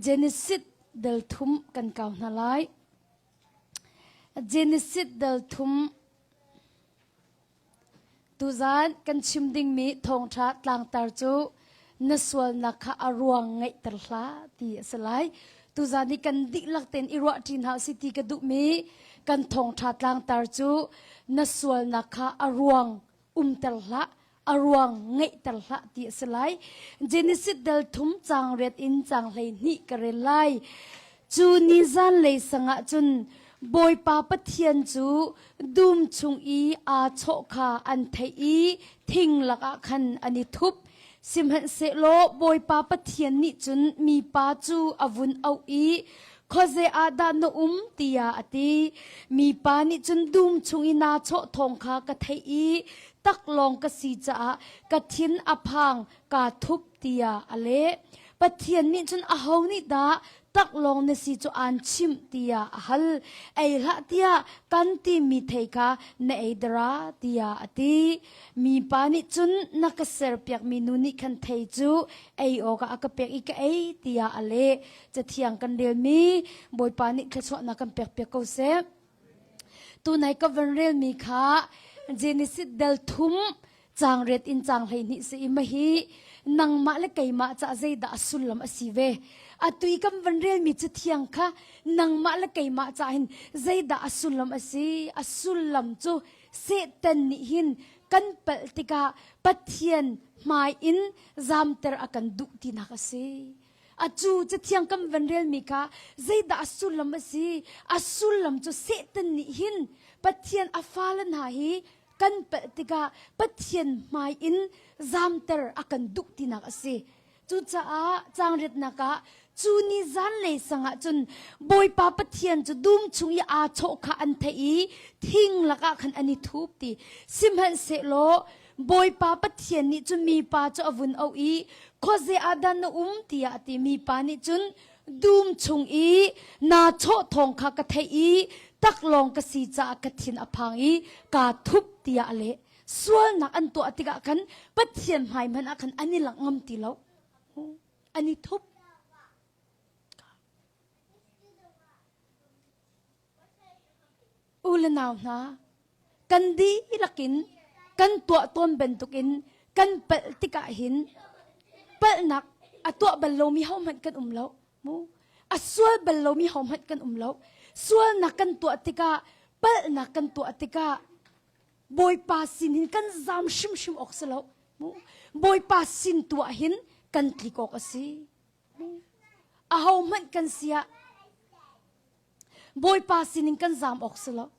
Genesis del thum kan kau hna lai. Genesis del thum Tuzaan kan chim dingmi thawngṭha tlangtar cu na sualnak kha a ruang ngeihter hlah ti a si lai. Tuzaan hi kan dihlak tein i ruahṭi hna usih ti ka duhmi kan thawngṭha tlangtar cu na sualnak kha a ruang umter hlah, a ruang ngeihter hlah ti a si lai. Genesis dal thum caang riat in caang 12 ka rel lai. Cu ni zanlei sang ah cun Bawipa Pathian cu dum chung i aa chawh kha an theih i thing lakah khan an i thup. Sihmanhsehlaw Bawipa Pathian nih cun mipa cu a vun auh i, Khuaze ah dah na um? tiah a ti. Mipa nih cun dum chung i naa chawh thawng kha ka theih i taklawng ka si caah ka thin a phang, kaa thup tiah a leh. Pathian nih cun aho nih dah taklawng na si cu aan chimh tiah a hal. Ei hlah tiah kan timi thei kha na ei dara tiah a ti. Mipa nih cun na ka serpiakmi nu nih khan thei cu ei awkah a ka pek i ka ei tiah a leh. Cathiang kan relmi Bawipa nih thluachuahnak kan pekpiak ko seh. Tunai ka van relmi kha Genesis dal thum caang riat in caang 12 si i mahi nangmah le keimah cah zeidah a sullam a si ve. Atu i kan van relmi cathiang kha nangmah le keimah cah hin zeidah a sullam a si? A sullam cu Satan nih hin kan palh tikah Pathian hmai in zamter a kan duh tinak a si. Acu cathiang kan van relmi kha zeidah a sullam a si? A sullam cu Satan nih hin Pathian a fale hna hi kan palh tikah Pathian hmai in zamter a kan duh tinak a si. Cucaah caangriatnak ah cu ni zanlei sang ah cun Bawipa Pathian cu dum chung i aa chawh kha an theih i thing lakah khan an i thup ti. Sihmanhsehlaw Bawipa Pathian nih cun mipa cu a vun auh i khuaze ah dah na um tiah a ti. Mipa nih cun dum chung i naa chawh thawng kha ka theih i taklawng ka si caah ka thin a phang i kaa thup tiah a leh. Sualnak an tuah tikah khan Pathian hmai hmanh ah khan an i langh ngam ti lo. An i thup. U le nau hna, kan dihlak in kan tuah tawn bantukin kan palh tikah hin palhnak a tuah bal lomi hohmanh kan um lo. Mu a sual bal lomi hohmanh kan um lo. Sualnak kan tuah tikah palhnak kan tuah tikah Bawipa sin hin kan zam hrimhrim awk si lo. Mu Bawipa sin tuah hin kan tlik awk a si. Ahohmanh kan si ah Bawipa sinin kan zam awk si lo.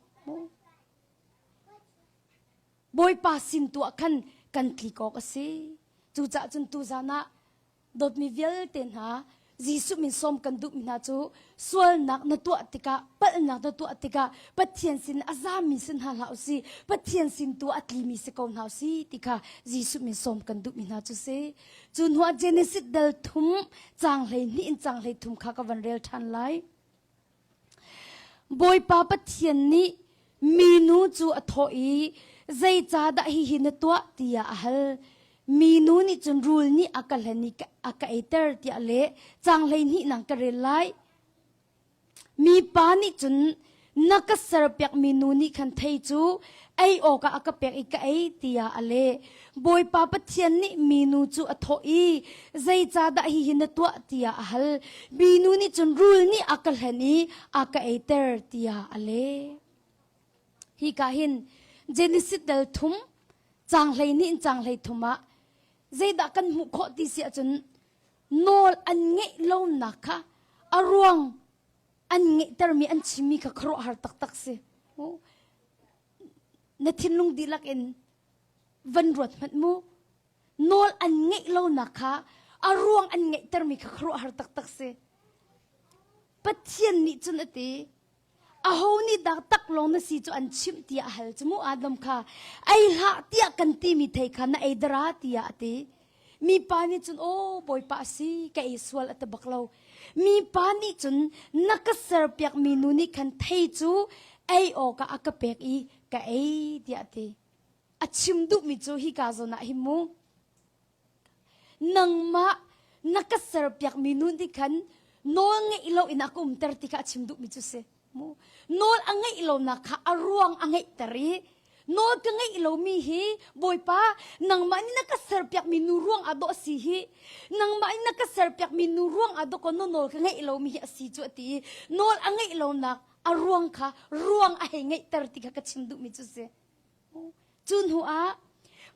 Bawipa sin tuah khan kan tlik awk a si. Cucaah cun tuzan ah dawtmi vialte hna Jesuh min sawm kan duhmi hna cu sualnak na tuah tikah palhnak na tuah tikah Pathian sin a zami sin hna hlah usih Pathian sin tu a tlimi si ko hna usih ti kha Jesuh min sawm kan duhmi hna cu si. Cu hnuah Genesis dal thum caang 12 in caang 13 kha ka van rel ṭhan lai. Bawipa Pathian nih minu cu a thawh i zeicahdah hihi na tuah tiah a hal. Minu nih cun rul nih a ka hlen i a ka eiter tiah a leh. Caang 12 nang ka rel lai. Mipa nih cun na ka serpiakmi nu nih khan thei cu ei awkah a ka pek i ka ei tiah a leh. Bawipa Pathian nih minu cu a thawh i zeicahdah hihi na tuah tiah a hal. Minu nih cun rul nih a ka hlen i a ka eiter tiah a leh. Hika hin Genesis dal thum caang 12 in caang 13 ah zeidah kan hmuh khawh ti si ahcun nawl an ngeih lonak kha a ruang an ngeihtermi an chimmi kha khuaruahhar taktak si. Na thinlung dihlak in van ruat hmanh mu. Nawl an ngeih lonak kha a ruang an ngeihtermi kha khuaruahhar taktak si. Pathian nih cun a ti, Aho nih dah taklawng na si cu an chimh tiah a hal cu mu Adam kha ei hlah tiah kan timi thei kha na ei dara tiah a ti. Mipa nih cun aw bawipa a si ka ei sual a ti bak lo. Mipa nih cun na ka serpiakmi nu nih khan thei cu ei awkah a ka pek i ka ei tiah a ti. A chim duhmi cu hika zawn ah hin mu nangmah na ka serpiakmi nu nih khan. Nawl ngeih lo in a ka umter ti kha a chim duhmi cu si. Mu. Nawl a ngeih lonak kha a ruang a ngeihter i nawl ka ngeih lomi hi Bawipa nangmah nih na ka serpiakmi nu ruang ah dawh a si hi nangmah nih na ka serpiakmi nu ruang ah dawh kaw na nawl ka ngeih lomi hi a si cu a ti i nawl a ngeih lonak a ruang kha ruang a hei ngeihter ti kha ka chim duhmi cu si. Cu hnu ah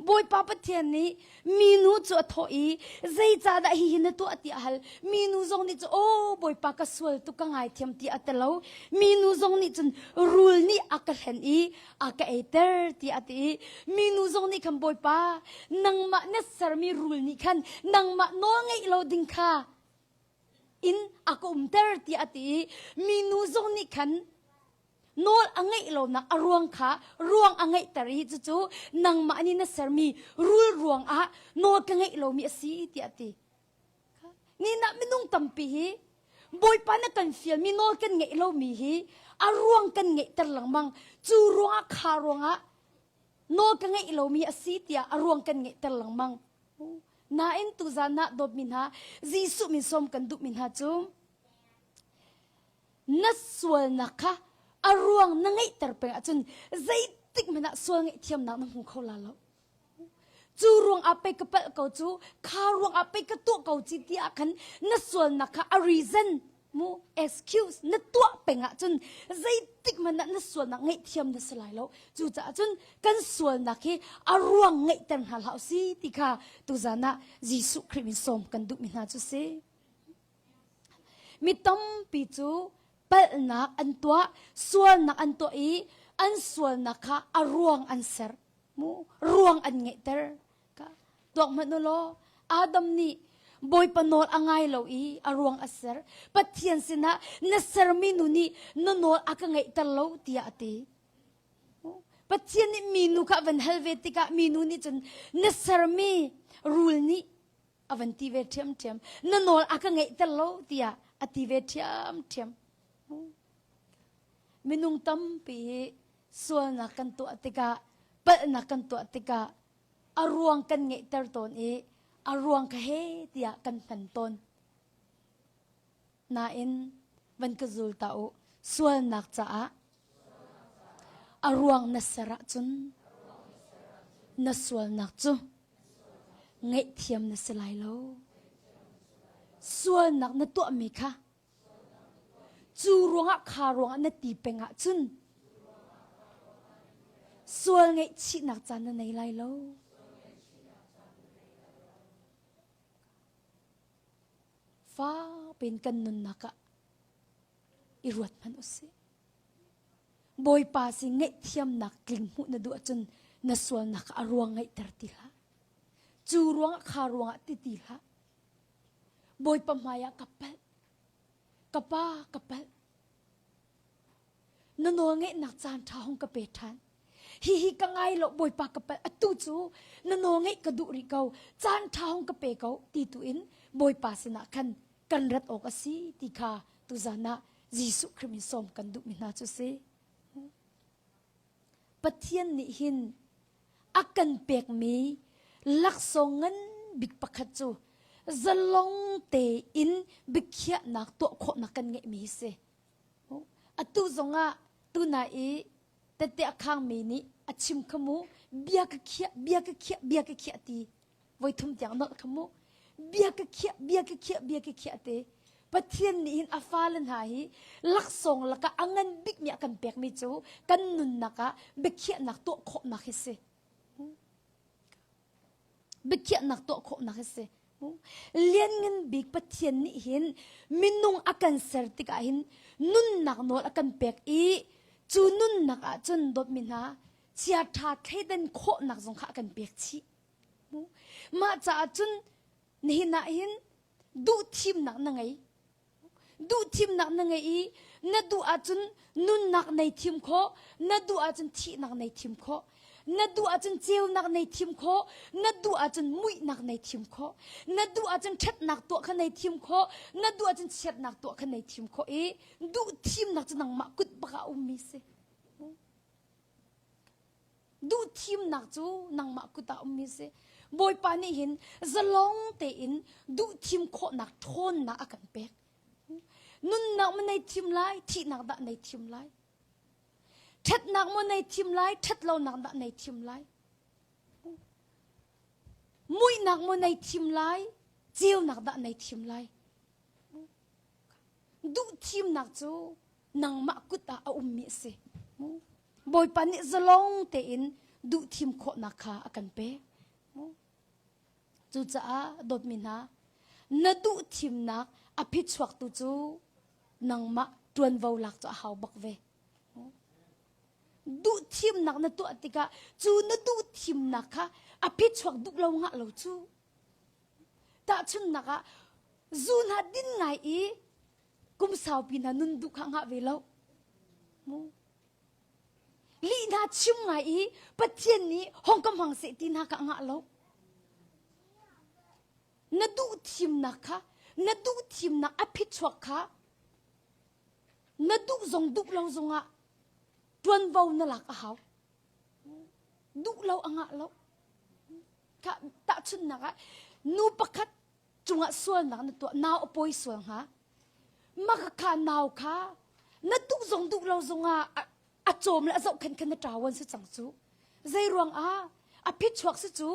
Bawipa Pathian nih minu cu a thawh i zeicahdah hihi na tuah tiah a hal. Minu zong nih cun aw Bawipa ka sual tuk ka ngaithiam tiah a ti lo. Minu zong nih cun rul nih a ka hlen i a ka eiter tiah a ti i minu zong nih khan Bawipa nangmah na sermi rul nih khan nangmah nawl ngeih lo ding kha in a ka umter tiah a ti i minu zong nih khan nawl a ngeih lonak a ruang kha ruang a ngeihter i cucu nangmah nih na sermi rul ruang ah nawl ka ngeih lomi a si tiah a ti. Ni nah minung tampi hi Bawipa na kan fialmi nawl kan ngeih lomi hi a ruang kan ngeihter lengmang. Cu ruangah kha ruangah nawl ka ngeih lomi a si tiah a ruang kan ngeihter lengmang. Nain tuzan ah dawtmi hna Jesuh min sawm kan duhmi hna cu na sualnak kha a ruang na ngeihter peng ahcun zeitik hmanh ah sual ngaihthiamnak na hmu kho la lo. Cu ruang ah pei ka palh ko cu, kha ruang ah pei ka tuah ko ci ti ah khan na sualnak kha a reason mu excuse na tuah peng ahcun zeitik hmanh ah na sualnak ngaihthiam na si lai lo. Cucaah cun kan sualnak hi a ruang ngeihter hna hlah si ti kha tuzan ah Jesuh Khrih min sawm kan duhmi hna cu si. Mi tampi cu palhnak an tuah, sualnak an tuah i an sualnak kha a ruang an ser. Mu ruang an ngeihter. Ka tuak hmanh u law Adam nih Bawipa nawl a ngai lo i a ruang a ser. Pathian sinah na sermi nu nih na nawl a ka ngeihter lo tiah a ti. Pathian nih minu kha a van hal ve tikah minu nih cun na sermi rul nih a van ti ve ṭhiamṭhiam. Na nawl a ka ngeihter lo tiah a ti ve ṭhiamṭhiam. Minung tampi hi sualnak kan tuah tikah, palhnak kan tuah tikah a ruang kan ngeihter tawn i a ruang kha he tiah kan hman tawn. Nain van ka zul ta u, sualnak caah a ruang na ser ahcun na sualnak cu ngaihthiam na si lai lo. Sualnak na tuahmi kha cu ruangah kha ruangah na ti peng ahcun sual ngaihchihnak caan na nei lai lo. Fa piin kan nunnak ah i ruat hmanh usih. Bawipa si ngaihthiamnak tling hmuh na duh ahcun na sualnak a ruang ngaihter ti hlah. Cu ruangah kha ruangah ti ti hlah. Bawipa hmaiah ka palh. Ka pa ka palh. Na nawl ngeihnak caan ṭha hung ka pe ṭhan. Hihi ka ngai lo Bawipa ka palh atu cu na nawl ngeih ka duh rih ko caan ṭha hung ka pe ko ti tu in Bawipa sinah khan kan rat awk a si ti kha tuzan ah Jesuh Khrih min sawm kan duhmi hna cu si. Pathian nih hin a kan pekmi laksawng ngan bik pakhat cu zalong tein biakhiahnak tuah khawhnak kan ngeihmi hi si. Atu zongah tuna i tette a khangmi nih a chim kha mu bia ka khiah bia ka khiah bia ka khiah ti voi thum tiang nolh kha mu bia ka khiah bia ka khiah bia ka khiah te Pathian nih hin a fale hna hi laksawng lakah a ngan bikmi a kan pekmi cu kan nunnak ah biakhiahnak tuah khawhnak hi si. Biakhiahnak tuah khawhnak hi si. Lianngan bik Pathian nih hin minung a kan ser tikah hin nunnak nawl a kan pek i cu nunnak ah cun dawtmi hna chiaṭha thleidan khawhnak zong kha a kan pek chih. Mah caah cun nihin ah hin duhthimnak na ngei. Duhthimnak na ngei i na duh ahcun nunnak nei thim khawh, na duh ahcun thihnak nei thim khawh. Na duh ahcun ceunak nei thim khawh, na duh ahcun muihnak nei thim khawh. Na duh ahcun ṭhatnak tuah kha nei thim khawh, na duh ahcun chiatnak tuah kha nei thim khawh i duhthimnak cu nangmah kut bak ah a ummi si. Duhthimnak cu nangmah kut ah ummi si. Bawipa nih hin zalong tein duhthim khawhnak ṭhawnnak a kan pek. Nunnak maw nei thim lai, thihnak dah nei thim lai? Ṭhatnak maw nei thim lai, ṭhatlonak dah nei thim lai? Muihnak maw nei thim lai, ceunak dah nei thim lai? Duh thimnak cu nangmah kut ah a ummi a si. Bawipa nih zalong tein duh thim khawhnak kha a kan pek. Cucaah dawtmi hna, na duh thimnak a phichuaktu cu nangmah ṭuanvo lak cu a hau bak ve. Duh thimnak na tuah tikah cu na duh thimnak kha a phichuak duh lo ngah lo cu. Tahchunhnak ah zu hna din ngai i kum saupi hna nun duh kha ngah ve lo. Mu. Lih hna chim ngai i Pathian nih hong ka hmang seh ti hna kha ngah lo. Na duh thimnak kha na duh thimnak a phichuak kha na duh zong duh lo zongah ṭuanvo na lak a hau. Duh lo a ngah lo. Kha tahchunhnak ah nu pakhat cungah sualnak na tuah nau a pawi sual hnga. Maka kha nau kha na duh zong duh lo zongah a cawm le a zohkhenh khan na ṭawan si cang cu. Zei ruangah a phichuak si cu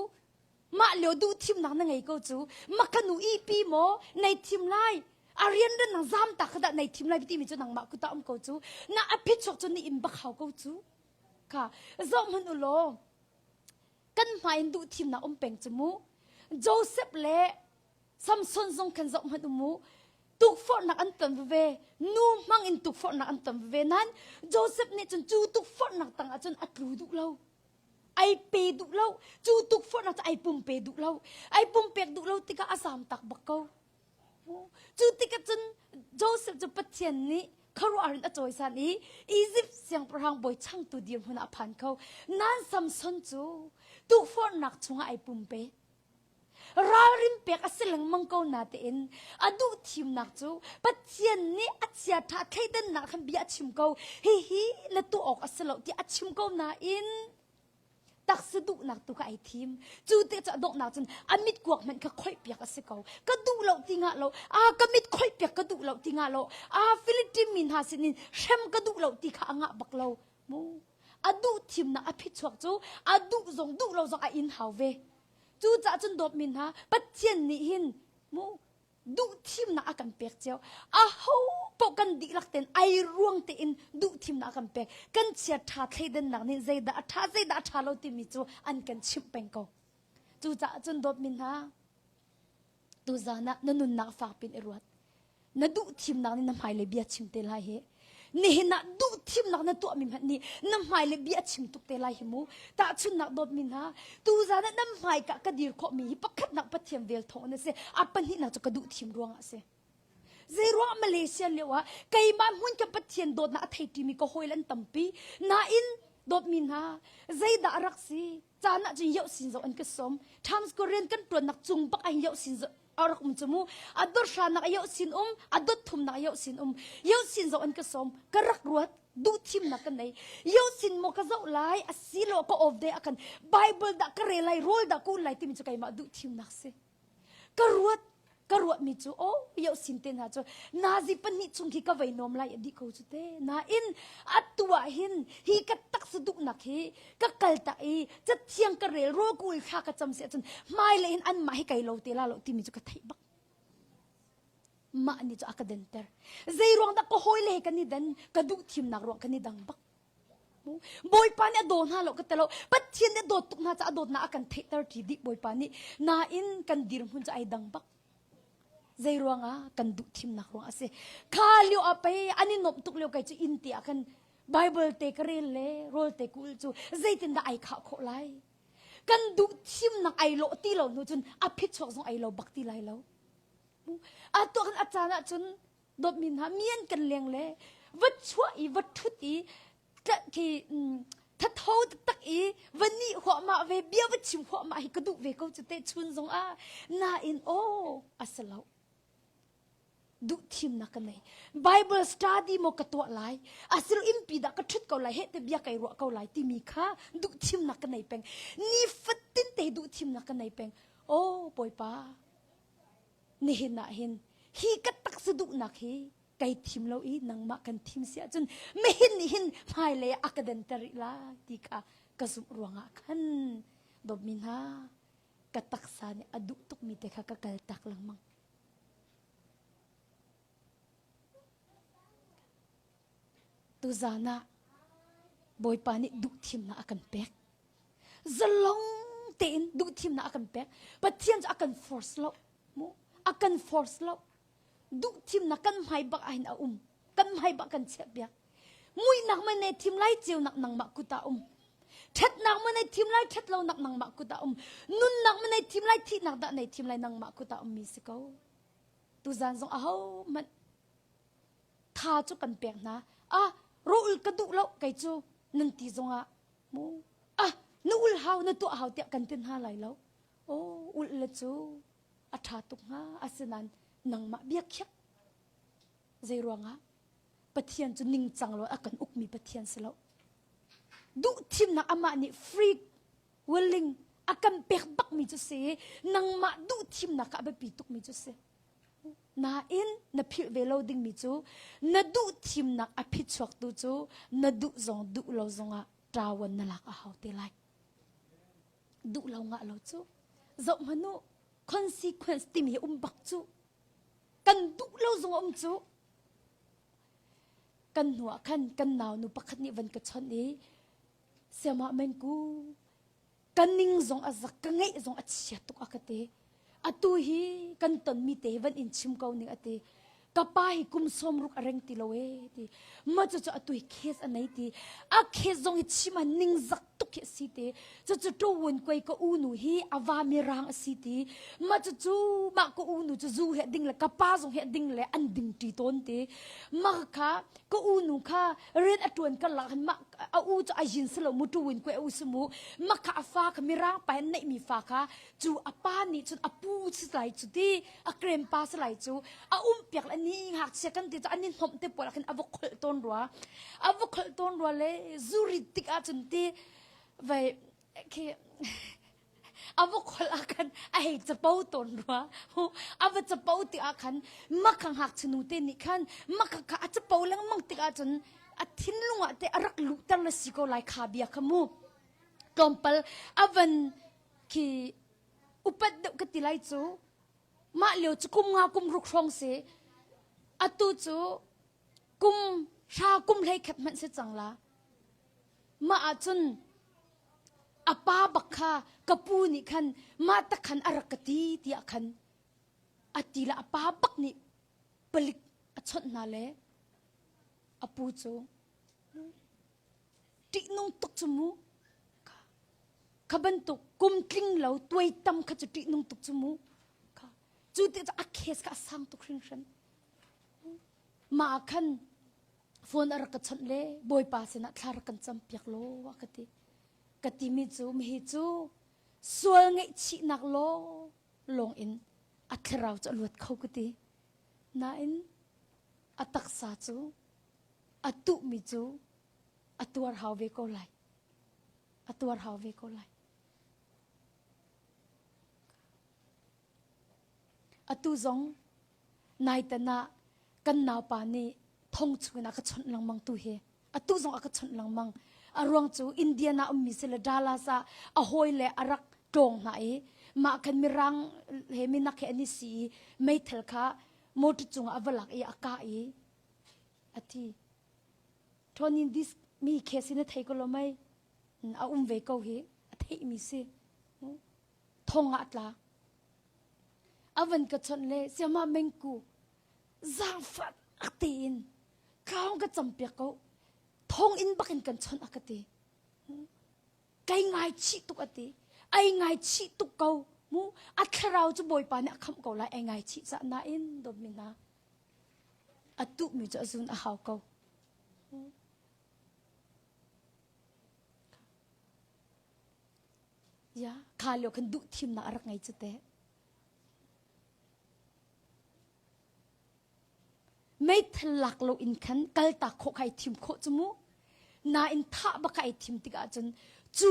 mah lio duh thimnak na ngei ko cu maka nu ipi maw nei thim lai a rian ran nang zam ta kha dah nei thim lai timi cu nangmah kuta um ko cu na a phichuak cu ni in bak hau ko cu kha zoh hmanh u law kan hmai in duh thimnak um peng cu mu Joseph le Samson zong khan zoh hmanh u mu tukforhnak an ton veve nu hmang in tukforhnak an ton veve nan Joseph nih cun cu tukforhnak tang ah cun a tlu duh lo ai pe duh lo cu tukforhnak cu ai pumpe duh lo ai pumpek duh lo tikah a zam tak bak ko cu tikah cun Joseph cu Pathian nih khuaruahhar in a cawisan i Egypt siangpahrang bawi changtu dirhmun ah a phan kho nan Samson cu tukforhnak chungah ai pumpe Ralrin pek a si lengmang ko natein a duh thimnak cu Pathian nih a chiaṭha thleidannak khan bia a chim ko. Hihi na tuah awk a si lo tiah a chim ko nain taksa duhnak tu kha ai thim. Cu te cu a donghnak cun a mit kuak hmanh kha khoih piak a si ko. Ka duh lo ti ngah lo. A ka mit khoih piak ka duh lo ti ngah lo. A Philippine mi hna sinin hrem ka duh lo ti kha a ngah bak lo. Mu. A duh thimnak a phichuak cu a duh zong duh lo zong a in hau ve. Cucaah cun dawtmi hna, Pathian nih hin mu duh thimnak a kan pek cio. Aho paoh kan dihlak tein ai ruang tein duh thimnak a kan pek. Kan chia ṭha thleidannak nih zeidah a ṭha zeidah a ṭha lo timi cu an kan chimh peng ko. Cucaah cun dawtmi hna, tuzan ah na nunnak fak pin i ruat. Na duh thimnak nih na hmailei bia chim te lai hi. Nihin ah duh thimnak na tuahmi hmanh nih na hmailei bia chim tuk te lai hi mu. Tahchunhnak dawtmi hna, tuzan ah nan hmaika ka dir khawhmi hi pakhatnak Pathian vel thawng in a si. A pahnihnak cu ka duh thim ruangah a si. Zeiruang Malaysia lio ah keimah hmun ka Pathian dawtnak a thei ṭimi ka hawile an tampi. Nain dawtmi hna, zeidah a rak si? Caan ah cun yoh sin zoh an ka sawm. Times Korean kan ṭuannak cung bak ah hin yoh sin zoh a rak um cu mu. A dot hranak a yoh sin um, a dot thumnak a yoh sin um. Yoh sin zoh an ka sawm. Ka rak ruat. Duh thimnak ka nei. Yoh sin maw ka zoh lai, asilo ka off day akan Bible dah ka rel lai, rawl dah ka ul lai timi cu keimah duh thimnak si. Ka ruat ka ruahmi cu oh yoh sin te hna cu nazi pahnih chung khi ka vei nom lai a dih ko cu te nain atu ah hin hi ka taksa duhnak hi ka kal tak i cathiang ka rel rawl ka ul thla ka cam si ahcun hmailei hin anmah hi kai lo te la lo timi cu ka theih bak mah nih cu a ka denter zei ruang dah ka hawile he kan i den ka duh thimnak ruang kan i dang bak Bawipa nih a daw hna lo ka ti lo. Pathian nih a dawt tuk hna caah a dawtnak a kan theihter ṭi dih Bawipa nih. Nain kan dirhmun cu ai dang bak. Zei ruangah kan duh thimnak ruang a si. Kha lio ah pei an i nuamh tuk lio kai cu inn te ah khan Bible te ka rel le rawl te ka ul cu zeitindah ai khah khawh lai. Kan duh thimnak ai lawh ti lo hnu cun a phichuak zong ai lo bak ti lai lo. A tuah kan a caan ah cun dawtmi hna mi an kan leng le va chuah i va ṭhut i khi thatho taktak i va nih huahmah ve bia va chim huahmah hi ka duh ve ko cu te chun zong ah nain aw a si lo duh thimnak ka nei Bible study maw ka tuah lai asilo impi dah ka ṭhut ko lai he te bia kai ruah ko lai timi kha duh thimnak ka nei peng ni fatin te duh thimnak ka nei peng oh bawipa nihin ah hin hi ka taksa duhnak hi. Kai thim lo i nangmah kan thim si ahcun mihin nih hin hmailei ah a ka denter rih lai ti kha ka zumh ruangah khan dawtmi hna ka taksa nih a duh tukmi te kha ka kal tak lengmang. Tuzan ah Bawipa nih duhthimnak a kan pek. Zalong tein duhthimnak a kan pek. Pathian cu a kan force lo. Mu a kan force lo. Duhthimnak kan hmai bak ah hin a um. Kan hmai bak kan chiah piak. Muihnak man nei thim lai ceunak nangmah kut ah um. Ṭhatnak man nei thim lai ṭhat lonak nangmah kut ah um. Nunnak man nei thim lai thihnak dah nei thim lai nangmah kut ah ummi si ko. Tuzan zong ahohmanh tha cu kan pek hna. Ah, rawl ka duh lo kei cu nan ti zongah mu ah na ul hau na tuah hau tiah kan ti hna lai lo. Oh, ul le cu a ṭha tuk hnga asinain nangmah biakhiak zei ruangah Pathian cu ningcang lo a kan ukmi Pathian si lo. Duh thimnak amah nih free willing a kan pek bakmi cu si nangmah duh thimnak ah a biapi tukmi cu si. Nain na philh ve lo dingmi cu na duh thimnak a phichuaktu cu na duh zong duh lo zongah ṭawan na lak a hau te lai. Duh lo ngah lo cu zoh hmanh u consequence timi hi um bak cu kan duh lo zong a um cu kan hnu ah khan kan naunu pakhat nih van ka chawnh i siamah mengku ka ning zong a zak ka ngeih zong a chia tuk a ka ti atu hi kan tonmi te hi van in chim ko ning a ti ka pa hi kum sawm ruk a reng ti lo e ti ma cu cu atu hi case a nei ti a case zong hi chim a ning zak tuk hi a si ti cu cu to wun kuai ka u nu hi a va mi rang a si ti ma cu cu mah ka u nu cu zu he ding le ka pa zong he ding le an ding ṭi tawn ti ma kha ka u nu kha rian a ṭuan ka lak mah a u cu a yin si lo mu tu win kuai u si mu ma kha a fa kha mirang pa in neih mi fa kha cu a pa nih cun a pu si lai cu ti a grandpa si lai cu a um piak le ni ngakchia kan ti cu an i hnomh te pawl ah khin a va kholh tawn rua a va kholh tawn rua le zuri tik ah cun ti vai khi a va kholh ah khan a hei capo tawn rua a va capo tik ah khan makha ngakchia nu te nih khan makha kha a capo lengmang tik ah cun a thinlung ah te a rak luhter le si ko lai kha bia kha mu tlawmpal a van khi upat deuh ka ti lai cu mah lio cu kum nga kum ruk hrawng si atu cu kum hra kum hlei khat hmanh si cang la mah ahcun a pa bak kha ka pu nih khan mah tak khan a rak ka ti tiah khan a ti le a pa bak nih palik a chawnh hna le a pu cu ṭihnung tuk cu mu kha bantuk kum tling lo tuai tam kha cu ṭihnung tuk cu mu kha cu ti cu a case kha a sang tuk hringhran mah ah khan phone a rak ka chawnh le bawipa sinah thla rak kan cam piak law a ka ti ka timi cu mihi cu sual ngaihchihnak law lawng in a thlarau cu a luat kho ka ti nain a taksa cu a tuhmi cu a tuar hau ve ko lai a tuar hau ve ko lai atu zong naitan ah kan naupa nih thong chungin a ka chawnh lengmang tu hi atu zong a ka chawnh lengmang a ruang cu Indian ah ummi si le Dallas ah a hawi le a rak tlawng hna i mah khan mirang he minak he an i si i meithal kha motor cungah a va lak i a kah i a thi Tony this mi case na thei ko lo mei a um ve ko hi a theih mi si thong ah tla avan ka chawnh le siama mengku zaangfah tein tlaung ka campiak ko thong in bakin kan chawnh a ka ti kai ngai chih tuk a ti ai ngai chih tuk ko mu a thlarau cu bawipa nih a khamh ko lai ai ngai chih ca nain dawtmi hna A tuhmi cu a zun a hau ko. Ya, kha lio khan duh thimnak a rak ngei cu teh. Meithal lak lo in khan kaltak khawh kha ai thim khawh cu mu. Nain thah bak ai thim tikah cun cu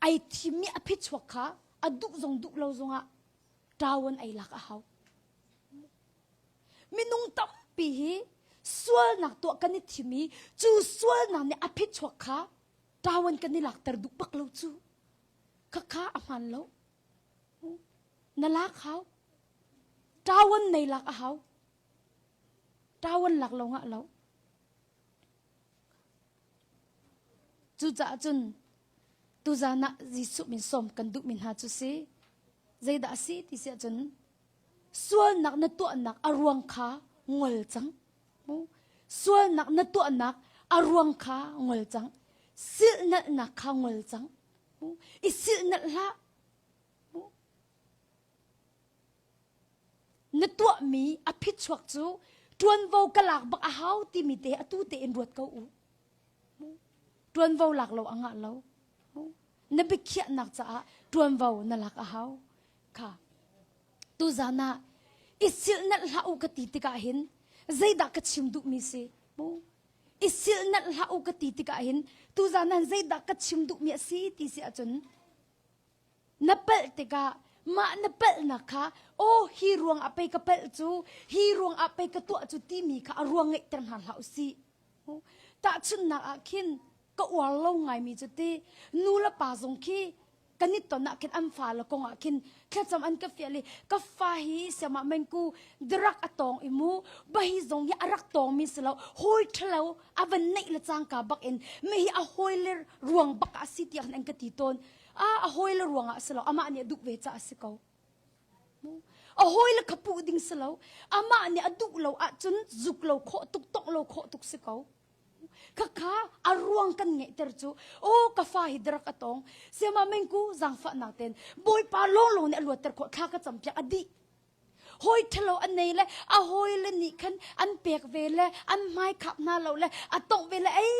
ai thimmi a phichuak kha a duh zong duh lo zongah ṭawan ai lak a hau. Minung tampi hi Sualnak tuah kan i thim i cu sualnak nih a phichuak kha ṭawan kan i lakter duh bak lo cu. Khakha a hmaan lo. Na lak hau. Ṭawan nei lak a hau. Ṭawan lak lo ngah lo. Cucaah cun tuzan ah Jesuh min sawm kan duhmi hna cu si zeidah a si ti si ahcun sualnak na tuahnak a ruang kha ngol cang. Sualnak na tuahnak a ruang kha ngol cang. Silhnalhnak kha ngol cang. I silhnalh hlah. Na tuahmi a phichuak cu ṭuanvo ka lak bak a hau timi te atu tein ruat ko u. Ṭuanvo lak lo a ngah lo. Na biakhiahnak caah ṭuanvo na lak a hau. Kha tuzan ah i silhnalh hlah u ka ti tikah hin zeidah ka chim duhmi si? I silhnalh hlah u ka ti tikah hin tuzan ah zeidah ka chim duhmi a si ti si ahcun Na palh tikah mah na palhnak kha aw hi ruang ah pei ka palh cu hi ruang ah pei ka tuah cu timi kha a ruang ngeihter hna hlah usih. Tahchunhnak ah khin ka uar lo ngaimi cu ti nu le pa zong khi kan i ton ah khin an fa le kong ah khin thlacam an ka fial i ka fa hi siamah mengku drug a tawng i mu bahi zong hi a rak tawng mi si lo hawi ṭhalo a van neih le cangka bak in mi hi a hawi le ruang bak ah si tiah an ka ti tawn a a hawi le ruangah si lo amah nih a duh ve caah si ko a hawi le kha puh ding si lo amah nih a duh lo ahcun zuk lo khawh tuk tongh lo khawh tuk si ko khakha a ruang kan ngeihter cu o ka fa hi darak a tong siama mengku zangfahnak ten bawipa lawnglawng nih a luatter khawh thla ka campiak a dih hawi ṭhalo an nei le a hawi le nih khan an pek ve le an hmai khap hna lo le a tongh ve le ei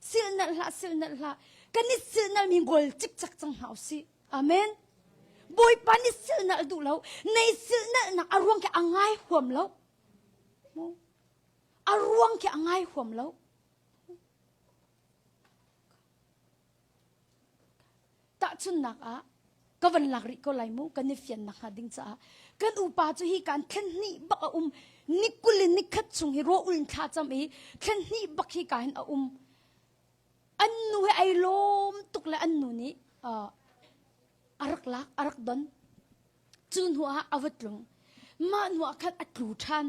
silnalh hlah silnalh hlah kan i silnalh mi ngol cikcak cang hna usih amen bawipa nih silnalh duh lo nei silnalh nak a ruang khi a ngai huam lo a ruang khi a ngai huam lo Tahchunhnak ah, ka van lak rih ko lai mu kan i fian nakhnga ding caah kan upa cu hi kan thlen hnih bak a um ni kul in ni khat chung hi raw ul in thla cam i thlen hnih bak hi ka hin a um an nu he ai lawm tuk le an nu nih uh, a rak lak a rak don cu hnu ah a va tlung mah hnu ah khan a tlu ṭhan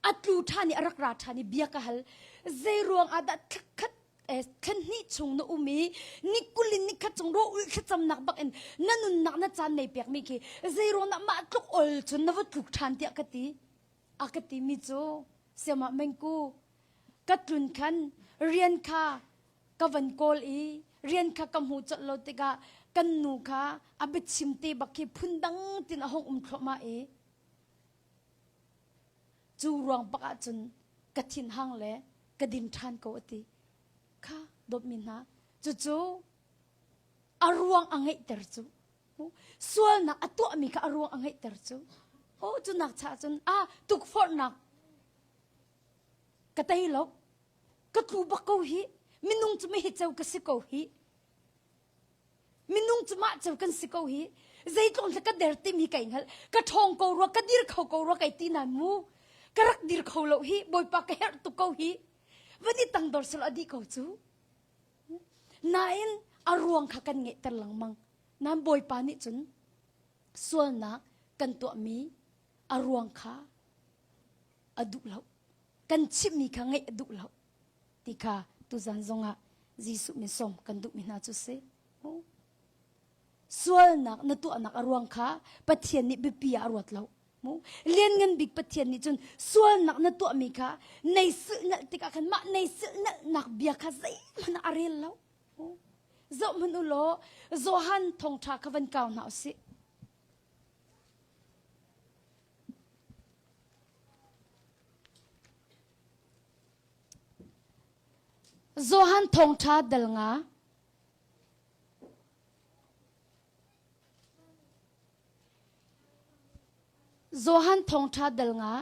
a tlu ṭhan i a rak ra ṭhan i bia ka hal zei ruang ah dah thlakhat thlen hnih chung na um i ni kul in ni khat chung ro ul thlacamnak bak in na nunnak na caan nei pekmi khi zei ruang dah mah tluk ol cun na va tluk ṭhan tiah ka ti a ka ti mi cu siamah mengku ka tlun khan rian kha ka van kawl i rian kha ka hmu colh lo tikah kan nu kha a biachim te bak khi phundang tin a hung um thluahmah i cu ruang bak ahcun ka thinhang le ka din ṭhan ko a ti kha dawtmi hna cucu a ruang a ngeihter cu sualnak a tuahmi kha a ruang a ngeihter cu oh cu nak cha cun a tukforhnak ka tei lo ka tlu bak ko hi minung cu mi ceu ka si ko hi minung cu mah ceu kan si ko hi zeitlung hle ka der timi kai hngal ka ṭhawng ko rua ka dir kho ko rua kai ti nan mu ka rak dir kho lo hi bawipa ka herh tuk ko hi van i tangdor sel a dih ko cu nain a ruang kha kan ngeihter lengmang nan bawipa nih cun sualnak kan tuahmi a ruang kha a duh lo kan chimhmi kha ngaih a duh lo ti kha tuzan zongah Jesuh min sawm kan duhmi hna cu si. Sualnak na tuahnak a ruang kha Pathian nih biapi ah a ruat lo. Lianngan bik Pathian nih cun sualnak na tuahmi kha nei silhnalh tikah khan mah nei silhnalhnak bia kha zeihmanh a rel lo. Zoh hmanh u law Johan thawngṭha kha van kau hna usih. Johan thawngṭha dal nga. Johan thawngṭha dal nga.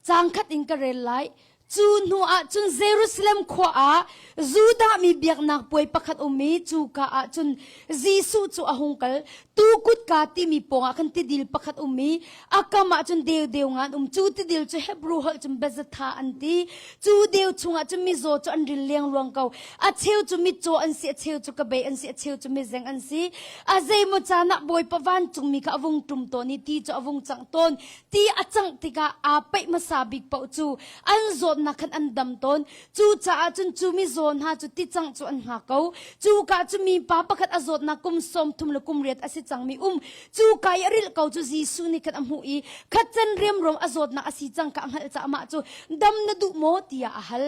Caang khat in ka rel lai. Cu hnu ah cun Jerusalem khua ah Judah mi biaknak puai pakhat um i cuka ah cun Jesuh cu a hung kal. Tu kutka timi pawngah khan tidil pakhat um i a kam ah cun deu deu nga an um. Cu tidil cu Hebrew holh cun Bethesda an ti. Cu deu chungah cun mizaw cu an ril lengluang ko. A cheu cu mitcaw an si, a cheu cu kebei an si, a cheu cu mizeng an si. A zeimaw caan ah Bawipa vancungmi kha a vung ṭum tawn i ti cu a vung cangh tawn. Ti a cangh tikah aa paih hmasa bik paoh cu an zawtnak khan an dam tawn. Cucaah cun cu mizaw hna cu ticangh cu an hngak ko. Cuka cu mipa pakhat a zawtnak kum 30 le kum riat a si cangmi um. Cuka i a rilh ko cu Jesuh nih khan a hmuh i khat can riamruam a zawtnak a si cang kha a hngalh caah amah cu dam na duh maw tiah a hal.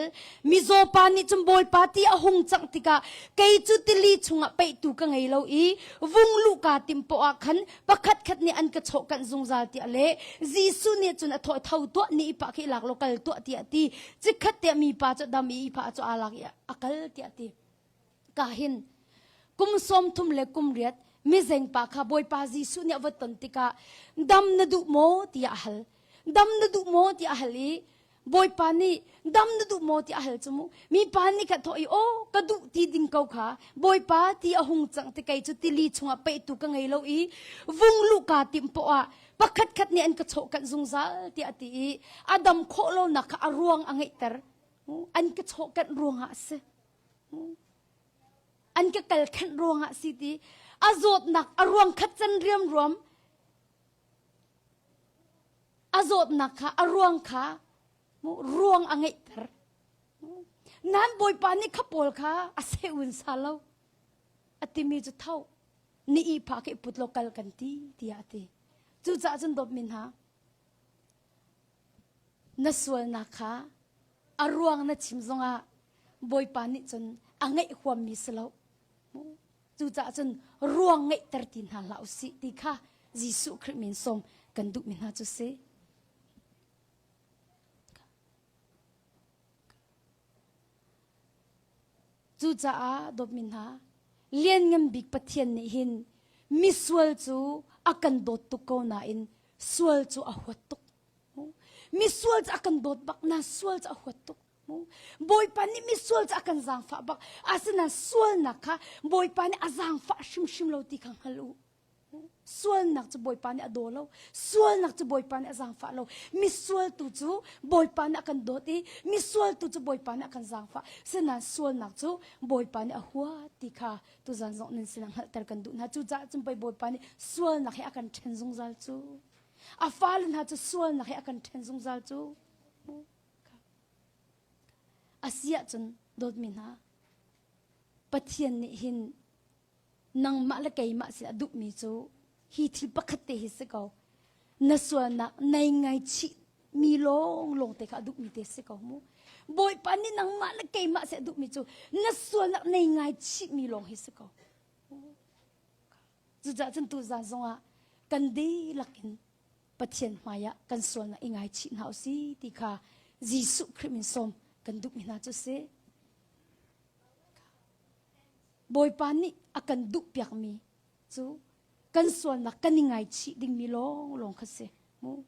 Mizaw pa nih cun Bawipa ti a hung cangh tikah kei cu tili chungah peihtu ka ngei lo i vung luh kaa timh poah ah khan pakhat khat nih an ka chawhkanh zungzal tiah le Jesuh nih cun a thawh tho tuah ni i pa khi lak law kal tuah tiah ti chikkhat te mi pa cu dam i pa cu aa lak i a kal tiah ti ka hin kum 30 le kum riat mizeng pa kha Bawipa Jesuh nih a va ton tikah dam na duh maw tiah a hal dam na duh maw tiah a hal i Bawipa nih dam na duh maw tiah a hal cu mu. Mipa nih kha thawh i aw ka duh ti ding ko kha Bawipa ti a hung cang ti kei cu tili chungah peihtu ka ngei lo i vung luh kaa timh poah ah pakhat khat nih an ka chawhkanh zungzal tiah a ti i a dam khawh lonak kha a ruang a ngeihter. An ka chawhkanh ruangah a si. An ka kalkhenh ruangah a si ti a zawtnak a ruang khat can riamruam A zawtnak kha a ruang kha ruang a ngeihter. Nan Bawipa nih kha pawl kha a sehun sa lo. A timi cu tho ni i pha khi put lo kal kan ti tiah a ti. Cucaah cun dawtmi hna na sualnak kha a ruang na chim zongah Bawipa nih cun a ngeih huammi si lo. Cucaah cun ruang ngeihter ti hna hlah usih ti kha Jesuh Khrih min sawm kan duhmi hna cu si. Cucaah dawtmi hna, lianngan bik Pathian nih hin misual cu a kan dawt tuk ko nain sual cu a huat tuk. Misual cu a kan dawt bak na sual cu a huat tuk. Bawipa nih misual cu a kan zaangfah bak. Asinain sualnak kha Bawipa nih a zaangfah hrimhrim lo ti kha hngal u. Sualnak cu Bawipa nih a daw lo. Sualnak cu Bawipa nih a zaangfah lo. Misual tu cu Bawipa nih a kan dawt i misual tu cu Bawipa nih a kan zaangfah. Sinain sualnak cu Bawipa nih a hua ti kha tuzan zong nan sinah hngalhter kan duh hna. Cucaah cun pei Bawipa nih sualnak he a kan ṭhen zungzal cu. A fale hna cu sualnak he a kan ṭhen zungzal cu. A si ahcun dawtmi hna, Pathian nih hin nangmah le keimah sin a duhmi cu hi thil pakhat te hi si ko. Na sualnak nei ngaichih mi lawnglawng te kha a duhmi te si ko mu. Bawipa nih nangmah le keimah sin a duhmi cu na sualnak nei ngaichih mi lawng hi si ko. Cucaah cun tuzan zongah kan dihlak in Pathian hmaiah kan sualnak i ngaichih hna usih ti kha Jesuh Khrih min sawm kan duhmi hna cu si. Bawipa nih a kan duhpiakmi cu kan sualnak kan i ngaichih dingmi lawnglawng kha si. Mu.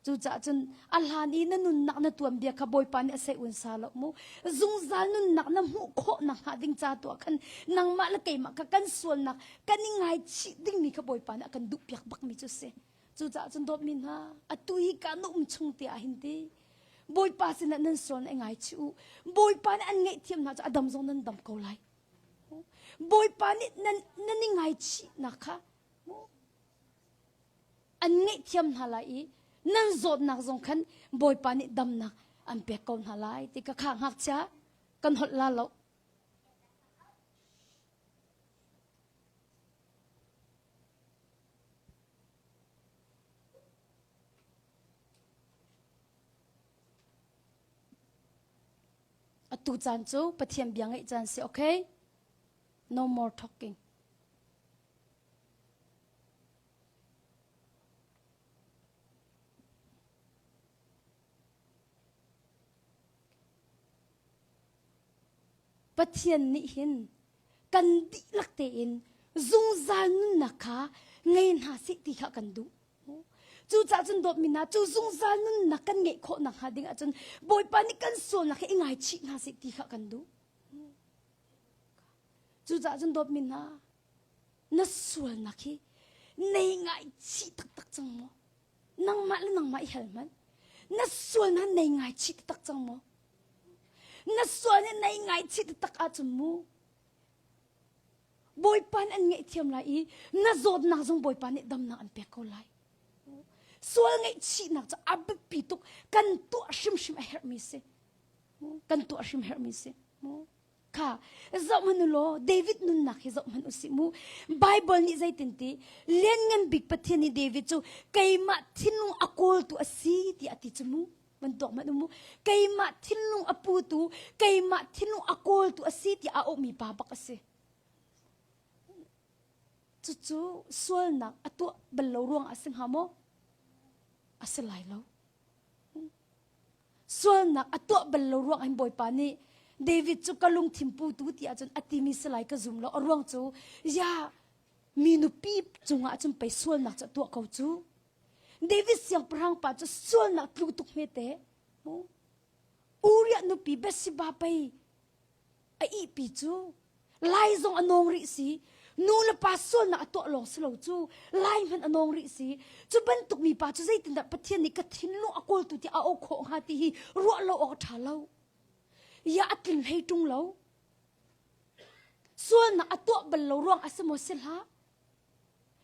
Cucaah cun a hlan i na nunnak na tuanbia kha Bawipa nih a sei un sa lo mu. Zungzal nunnak na hmuh khawh nakhnga ding ca tu ah khan nangmah le keimah kha kan sualnak kan i ngaichih dingmi kha Bawipa nih a kan duhpiak bakmi cu si. Cucaah cun dawtmi hna, atu hi ka na um chung te ah hin ti Bawipa sinah nan sual na i ngaichih u. Bawipa nih an ngaihthiam hna cu a dam zong nan dam ko lai. Bawipa nih nan nan i ngaichihnak kha an ngaihthiam hna lai i nan zawtnak zong khan Bawipa nih damnak an pek ko hna lai ti ka kha ngakchia kan holh la lo. Atu caan cu Pathian bia ngaih caan si okay? No more talking. Pathian nih hin kan dihlak tein zungzal nunnak kha ngei hna seh ti kha kan duh. Cucaah cun dawtmi hna cu zungzal nunnak kan ngeih khawh nakhnga ding ahcun Bawipa nih kan sualnak hi i ngaichih hna seh ti kha kan duh. Cucaah cun dawtmi hna na sualnak hi nei ngaichih taktak cang maw? Nangmah le nangmah i hal hmanh. Na sualnak nei ngaichih taktak cang maw? Na sual hi nei ngaichih taktak ahcun mu Bawipa nih an ngaihthiam lai i na zawtnak zong Bawipa nih damnak an pek ko lai. Sual ngaihchihnak cu a biapi tuk kan tuah hrimhrim a herhmi si. Kan tuah hrim herhmi si. Kha zoh hmanh u law David nunnak hi zoh hmanh u sih mu. Bible nih zeitin ti lianngan bik Pathian nih David cu keimah thinlung a kawltu a si tiah a ti cu mu. Van tuak hmanh u mu. Keimah thinlung a putu, keimah thinlung a kawltu a si tiah a auhmi pa bak a si. Cucu sualnak a tuah bal lo ruang a si hnga maw? A si lai lo. Sualnak a tuah bal lo ruang hin Bawipa nih David cu ka lungthin putu ti ahcun a timi si lai ka zum lo. A ruang cu ya mi nupi cungah cun pei sualnak cu a tuah ko cu. David siangpahrang pa cu sualnak tlu tuk hmete. Uriah nupi Bathsheba pei a ihpi cu lai zong a nawng rih si nu le pa sualnak a tuah lawng si lo cu lai hmanh a nawng rih si cu bantuk mi pa cu zeitindah Pathian nih ka thinlung a kawltu ti a auh khawh hnga ti hi ruah lo awk a ṭha lo ya a tlin hlei ṭung lo sualnak a tuah bal lo ruang a si maw si hlah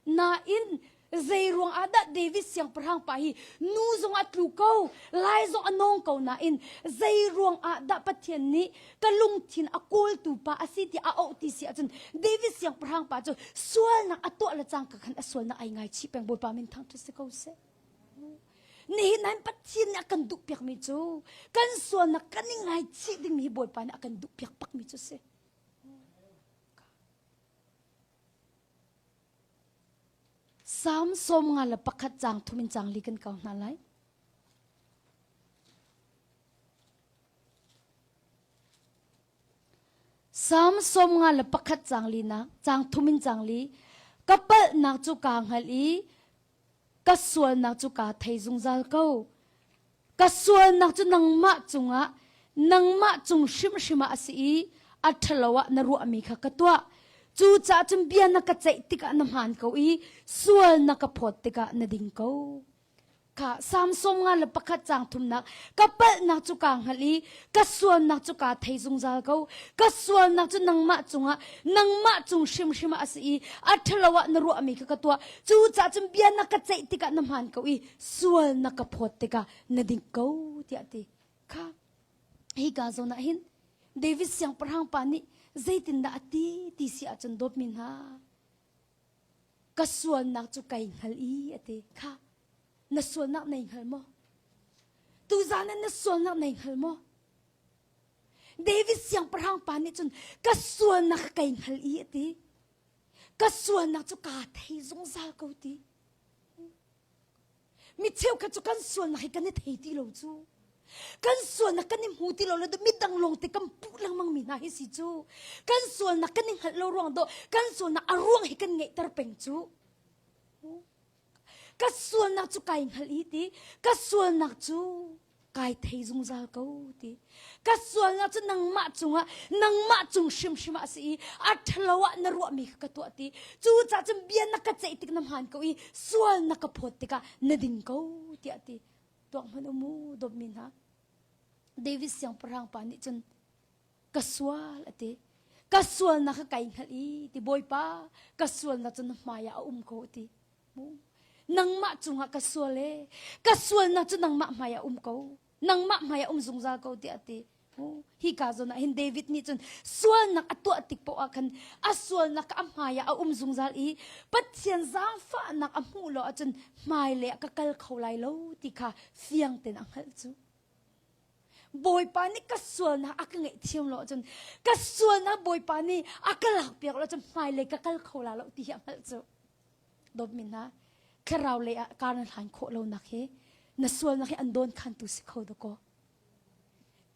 Nain zei ruang ah dah David siangpahrang pa hi nu zong a tlu ko, lai zong a nawng ko nain zei ruang ah dah Pathian nih ka lungthin a kawltu pa a si ti a auh ti si ahcun David siangpahrang pa cu sualnak a tuah le cangka khan a sualnak ai ngaichih peng Bawipa min thangṭhat si ko seh. Nihin nan Pathian nih a kan duhpiakmi cu kan sualnak kan i ngaichih dingmi hi Bawipa nih a kan duhpiak bakmi cu si. Salm 51 caang thum in caang li kan kau hna lai. Salm 51 caang li nak caang thum in caang li ka palhnak cu kaa hngalh i ka sualnak cu kaa thei zungzal ko. Ka sualnak cu nangmah cungah nangmah cung hrimhrim ah a si i a ṭhalo ah na ruahmi kha ka tuah. Cucaah cun bia na ka ceih tikah na hmaan ko i sual na ka phawt tikah na ding ko. Kha Salm 51 caang thumnak ka palhnak cu kaa hngalh i ka sualnak cu kaa thei zungzal ko. Ka sualnak cu nangmah cungah nangmah cung hrimhrim ah a si i a ṭhalo ah na ruahmi kha ka tuah. Cucaah cun bia na ka ceih tikah na hmaan ko i sual na ka phawt tikah na ding ko tiah ti kha hika zawn ah hin David siangpahrang pa nih zeitindah a ti ti si ahcun dawtmi hna ka sualnak cu kai hngal i a ti kha na sualnak nei hngal maw tuzan ah na sualnak nei hngal maw David siangpahrang pa nih cun ka sualnak kai hngal i a ti ka sualnak cu kaa thei zungzal ko ti Mi cheukhat cu kan sualnak hi kan i thei ti lo cu. Kan sualnak kan i hmu ti lo le midang lawng te kan puh lengmang mi hna hi si cu. Kan sualnak kan i hngalh lo ruang dawh kan sualnak a ruang hi kan ngeihter peng cu. Ka sualnak cu kai hngalh i ti ka sualnak cu kai thei zungzal ko ti ka sualnak cu nangmah cungah nangmah cung hrimhrim ah a si i a ṭhalo ah na ruahmi kha ka tuah ti cucaah cun bia na ka ceih tik na hmaan ko i sual na ka phawt tikah na ding ko tiah ti tuak hmanh u mu dawtmi hna David siangpahrang pa nih cun ka sual a ti ka sualnak kha kai hngalh i ti bawipa ka sualnak cu na hmai ah a um ko a ti Nangmah cungah ka sual e. Ka sualnak cu nangmah hmai ah um ko. Nangmah hmai ah um zungzal ko tiah a ti. Hi ka zawn ah hin David nih cun sualnak a tuah tik paoh ah khan a sualnak a hmai ah a um zungzal i Pathian zaangfahnak a hmuh lo ahcun hmailei ah ka kal kho lai lo ti kha fiang tein a hngalh cu. Bawipa nih ka sualnak a ka ngaihthiam lo ahcun ka sualnak Bawipa nih a ka lakpiak lo ahcun hmailei ka kal kho la lo ti hi a hngalh cu. Dawtmi hna, thlarau lei ah kar na hlan khawh lonak hi na sualnak hi an dawn khantu si kho dakaw.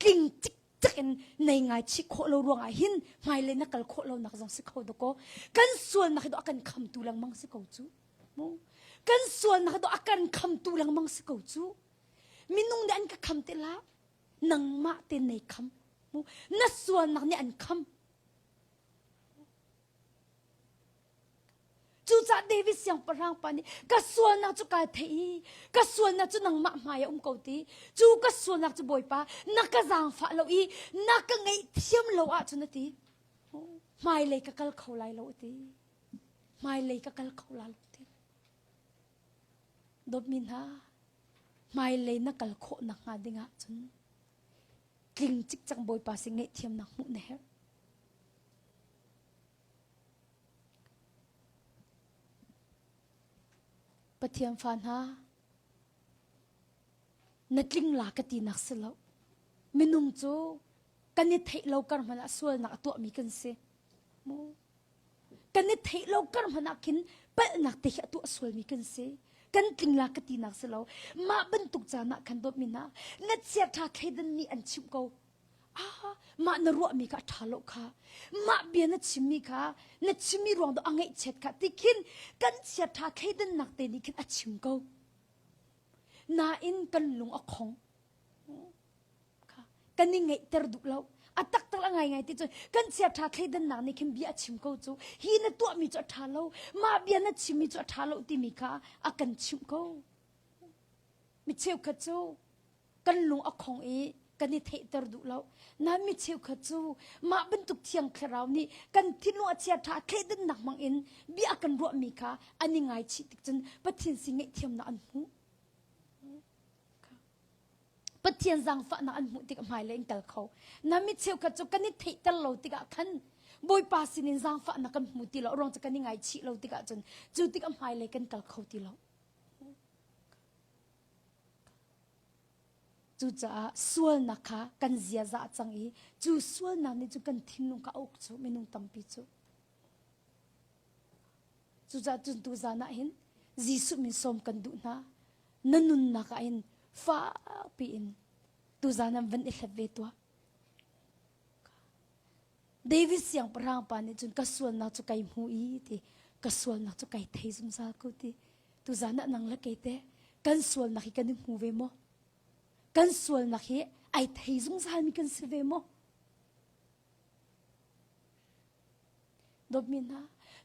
Tling cikcek in nei ngai chih khawh lo ruangah hin hmailei na kal khawh lonak zong si kho dakaw. Kan sualnak hi do a kan khamtu lengmang si ko cu. Mu. Kan sualnak do a kan khamtu lengmang si ko cu. Minung nih an ka kham te la. Nangmah te nei kham. Na sualnak nih an kham. Cucaah David siangpahrang pa nih ka sualnak cu kaa theih i ka sualnak cu nangmah hmai ah um ko ti. Cu ka sualnak cu Bawipa na ka zaangfah lo i na ka ngaihthiam lo ahcun a ti. Hmailei ka kal kho lai lo a ti. Hmailei ka kal kho lai lo a ti. Dawtmi hna, hmailei na kal khawh nakhnga ding ahcun tling cikcek Bawipa sin ngaihthiamnak hmuh na herh. Pathian fa hna, na tling la ka tinak si lo. Minung cu kan i theih lo kar hmanh ah sualnak a tuahmi kan si. Mu. Kan i theih lo kar hmanh ah khin palhnak te hi a tuah sualmi kan si. Kan tling la ka tinak si lo. Mah bantuk caan ah khan dawtmi hna, na chiaṭha thleidan nih an chimh ko. Ah, mah na ruahmi kha a ṭha lo kha. Mah bia na chimmi kha na chimmi ruang dah a ngaihchiat kha ti khin kan chiaṭha thleidannak te nih khin a chim ko. Nain kan lung a khong. Kan i ngaihter duh lo. A taktak a ngaingai ti cun kan chiaṭha thleidannak nih khin bia a chim ko cu. Hi na tuahmi cu a ṭha lo. Mah bia na chimmi cu a ṭha lo timi kha a kan chimh ko. Mi cheukhat cu kan lung a khong i kan i theihter duh lo. Nain mi cheukhat cu mah bantuk thiang thlarau nih kan thinlung a chiaṭha thleidannak hmang in bia kan ruahmi kha an i ngaichih tik cun Pathian sin ngaihthiamnak an hmuh. Pathian zaangfahnak an hmuh tikah hmailei in kal kho. Na mi cheukhat cu kan i theihter lo tikah khan Bawipa sinin zaangfahnak kan hmu ti lo ruang cu kan i ngaichih lo tikah cun cu tikah hmailei kan kal kho ti lo. Cucaah sualnak kha kan ziaza a cang i cu sualnak nih cun kan thinlung kha a uk cu minung tampi cu. Cucaah cun tuzan ah hin Jesuh min sawm kan duh hna. Na nunnak ah hin fakpi in tuzan ah van i hlat ve tuah. David siangpahrang pa nih cun ka sualnak cu kai hmu i ti ka sualnak cu kai thei zungzal ko ti tuzan ah nang le kei te kan sualnak hi kan i hmu ve maw kan sualnak hi ai thei zungzal mi kan si ve maw dawtmi hna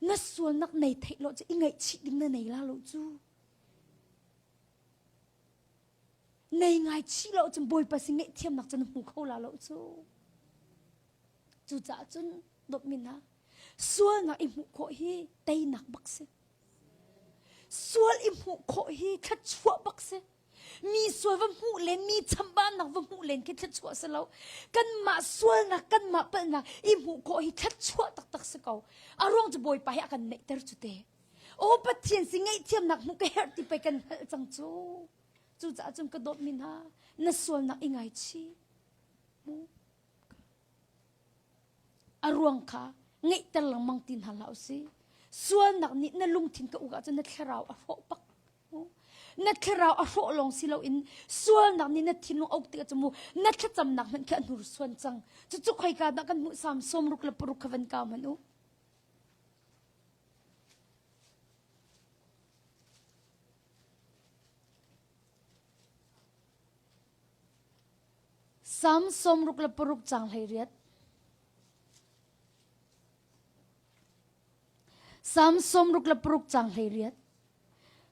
na sualnak nei theih lo cu i ngaihchih ding na nei la lo cu Nei ngai chih lo cun Bawipa sin ngaihthiamnak cu na hmu kho la lo cu. Cucaah cun dawtmi hna, sualnak i hmuh khawh hi teinak bak si. Sual i hmuh khawh hi thluachuah bak si. Mi sual va hmuh len, mi chambaunak va hmuh len khi thluachuah si lo. Kanmah sualnak, kanmah palhnak i hmuh khawh hi thluachuah taktak si ko. A ruang cu Bawipa hi a kan neihter cu te. Aw Pathian si ngaihthiamnak hmuh ka herh ti pei kan hngalh cang cu. Cucaah cun ka dawtmi hna, na sualnak i ngaichih. Mu. A ruang kha ngeihter lengmang ti hna hlah usih. Sualnak nih na lungthin ka uk ahcun na thlarau a hrawh bak. Na thlarau a hrawh lawng si loin sualnak nih na thinlung a uk tikah cu mu na thlacamnak hmanh khi a hnursuan cang. Cucu khoika dah kan hmuh Salm 66 kha van kau hmanh u. Salm 66 caang 18. Salm 66 caang 18.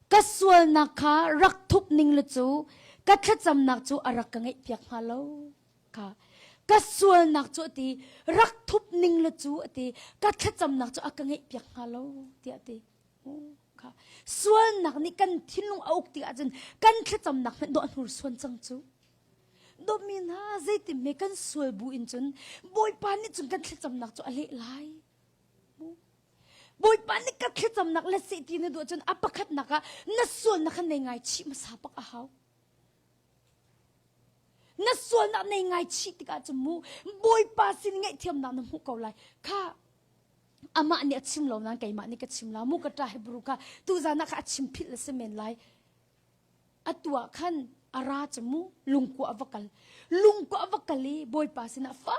Ka sualnak kha rak thup ning le cu ka thlacamnak cu a rak ka ngaihpiak hnga lo. Kha ka sualnak cu a ti rak thup ning le cu a ti ka thlacamnak cu a ka ngaihpiak hnga lo tiah a ti. Kha sualnak nih kan thinlung a uk tikah cun kan thlacamnak hmanh dawh a hnursuan cang cu. Dawtmi hna zeitin hme kan sual bu in cun Bawipa nih cun kan thlacamnak cu a leh lai. Bawipa nih ka thlacamnak let seh ti na duh cun a pakhatnak ah na sualnak kha nei ngai chih hmasa bak a hau. Na sualnak nei ngai chih tikah cun mu Bawipa sin ngaihthiamnak na hmuh ko lai. Kha amah nih a chim lo nain keimah nih ka chim la mu ka ṭa Hebrew kha tuzan ah kha a chim philh a si men lai. Atu ah khan a ra cu mu lungkua a va kal. Lungkua a va kal i Bawipa sinah fak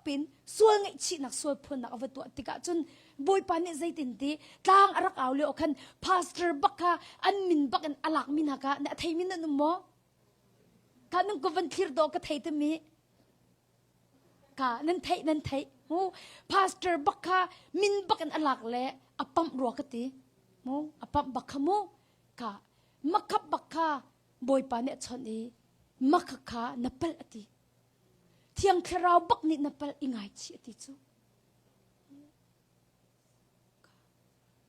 piin sual ngaihchihnak sual phuannak a va tuah tikah cun. Bawipa nih zeitin ti tlang a rak au lio khan pastor bak kha an min bak in a lak mi hna kha na thei mi nan um maw? Ka nung ka van thlir do ka thei tami ka nan theih nan theih mu pastor bak kha min bak in a lak le a pamh rua ka ti mu a pamh bak kha mu ka makhap bak kha bawipa nih a chawnh i makha kha na palh a ti thiang thlarau bak nih na palh i ngaichih a ti cu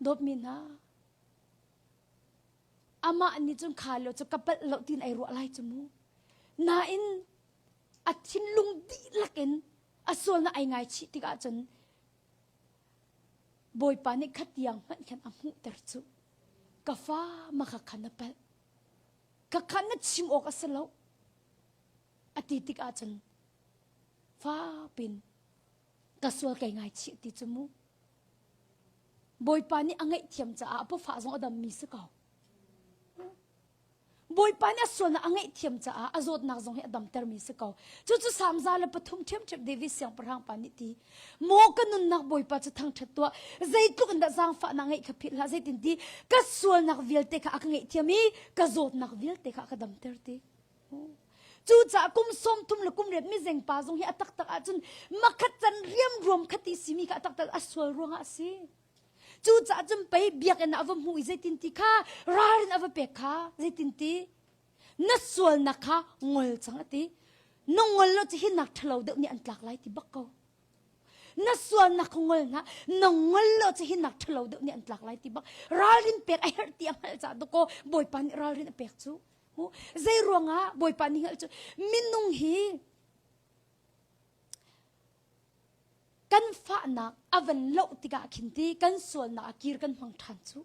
dawtmi hna amah nih cun kha lo cu ka palh lo tin ai ruah lai cu mu nain a thinlung dihlak in a sualnak ai ngaichih tikah cun Bawipa nih khatiang hmanh khan a hmuhter cu ka fa makha kha na palh ka kha na chim awk a si lo a ti tikah cun fa pin ka sual kai ngaichih ti cu mu Bawipa nih a ngaihthiam caah a pafa zong a dammi si ko. Bawipa nih a sualnak a ngaihthiam caah a zawtnak zong hi a damtermi si ko. Cucu Salm 103 ṭhiamṭhiam David siangpahrang pa nih ti, Maw ka nunnak Bawipa cu thangṭhat tuah, zeitluk in dah zaangfahnak ngeih kha philh hlah, zeitin ti ka sualnak vialte kha a ka ngaihthiam i ka zawtnak vialte kha a ka damter ti. Cucaah kum 30 le kum riat mizeng pa zong hi a taktak ahcun makhat can riamruam khati simi kha a taktak a sual ruangah a si. Cucaah cun pei biakinn ah a va hmuh i zeitin ti kha ralrin a va pek kha zeitin ti na sualnak kha ngol cang a ti. Na ngol lo cu hi nak ṭhalo deuh nih an tlak lai ti bak ko. Na sualnak kha ngol hna, na ngol lo cu hi nak ṭhalo deuh nih an tlak lai ti bak. Ralrin pek a herh ti a hngalh caah dakaw Bawipa nih ralrin a pek cu. Zei ruangah Bawipa nih hngalh cu minung hi Kan fahnak a van loh tikah khin ti kan sualnak a kir kan hmang ṭhan cu.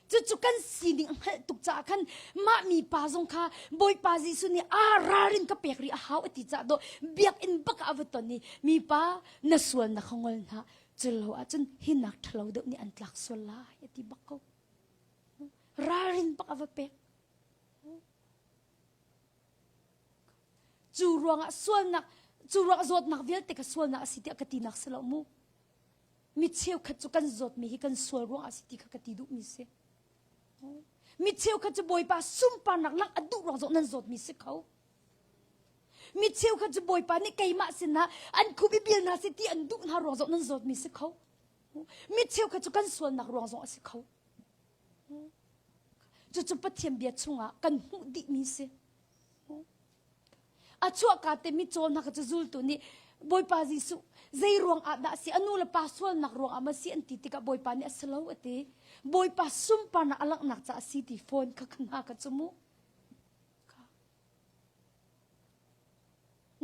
Cucu kan sining a hngalh tuk caah khan mah mi pa zong kha Bawipa Jesuh nih aa ralrin ka pek rih a hau a ti caah dawh biakinn bak ah a va ton i mipa na sualnak kha ngol hna cu lo ahcun hi nak ṭhalo deuh nih an tlak sual lai a ti bak ko. Ralrin bak a va pek. Cu ruangah sualnak, cu ruangah zawtnak vialte kha sualnak a si tiah ka tinak si lo mu. Mi cheukhat cu kan zawtmi hi kan sual ruangah a si ti kha ka ti duhmi si. Mi cheukhat cu Bawipa sunparnak lang a duh ruang zong nan zawtmi si kho. Mi cheukhat cu Bawipa nih keimah sinah an khup i bil hna seh ti an duh hna ruang zong nan zawtmi si kho. Mi cheukhat cu kan sualnak ruang zong a si kho. Cucu Pathian bia chungah kan hmuh dihmi si. A chuahka te mi caw hna kha cu zultu nih Bawipa Jesuh zei ruang ah dah si a nu le pa sualnak ruang ah ma si an ti tikah Bawipa nih a si lo a ti. Bawipa sunparnak a langhnak caah a si ti fawn kha hna kha cu mu.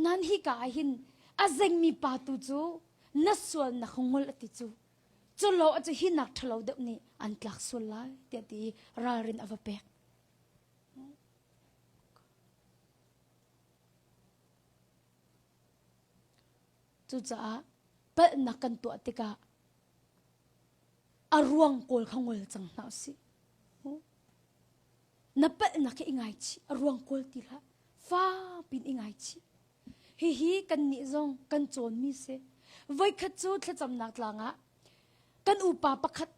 Nan hi ka ah hin a zengmi pa tu cu na sualnak ngol a ti cu. Cu lo a cu hi nak ṭhalo deuh nih an tlak sual lai tiah ti ralrin a va pek. Cucaah palhnak kan tuah tikah a ruang kawl kha ngol cang hna usih. Na palhnak hi i ngaichih, a ruang kawl ti hlah. Fa pin i ngaichih. Hihi kannih zong kan cawnmi si. Voikhat cu thlacamnak tlang ah kan upa pakhat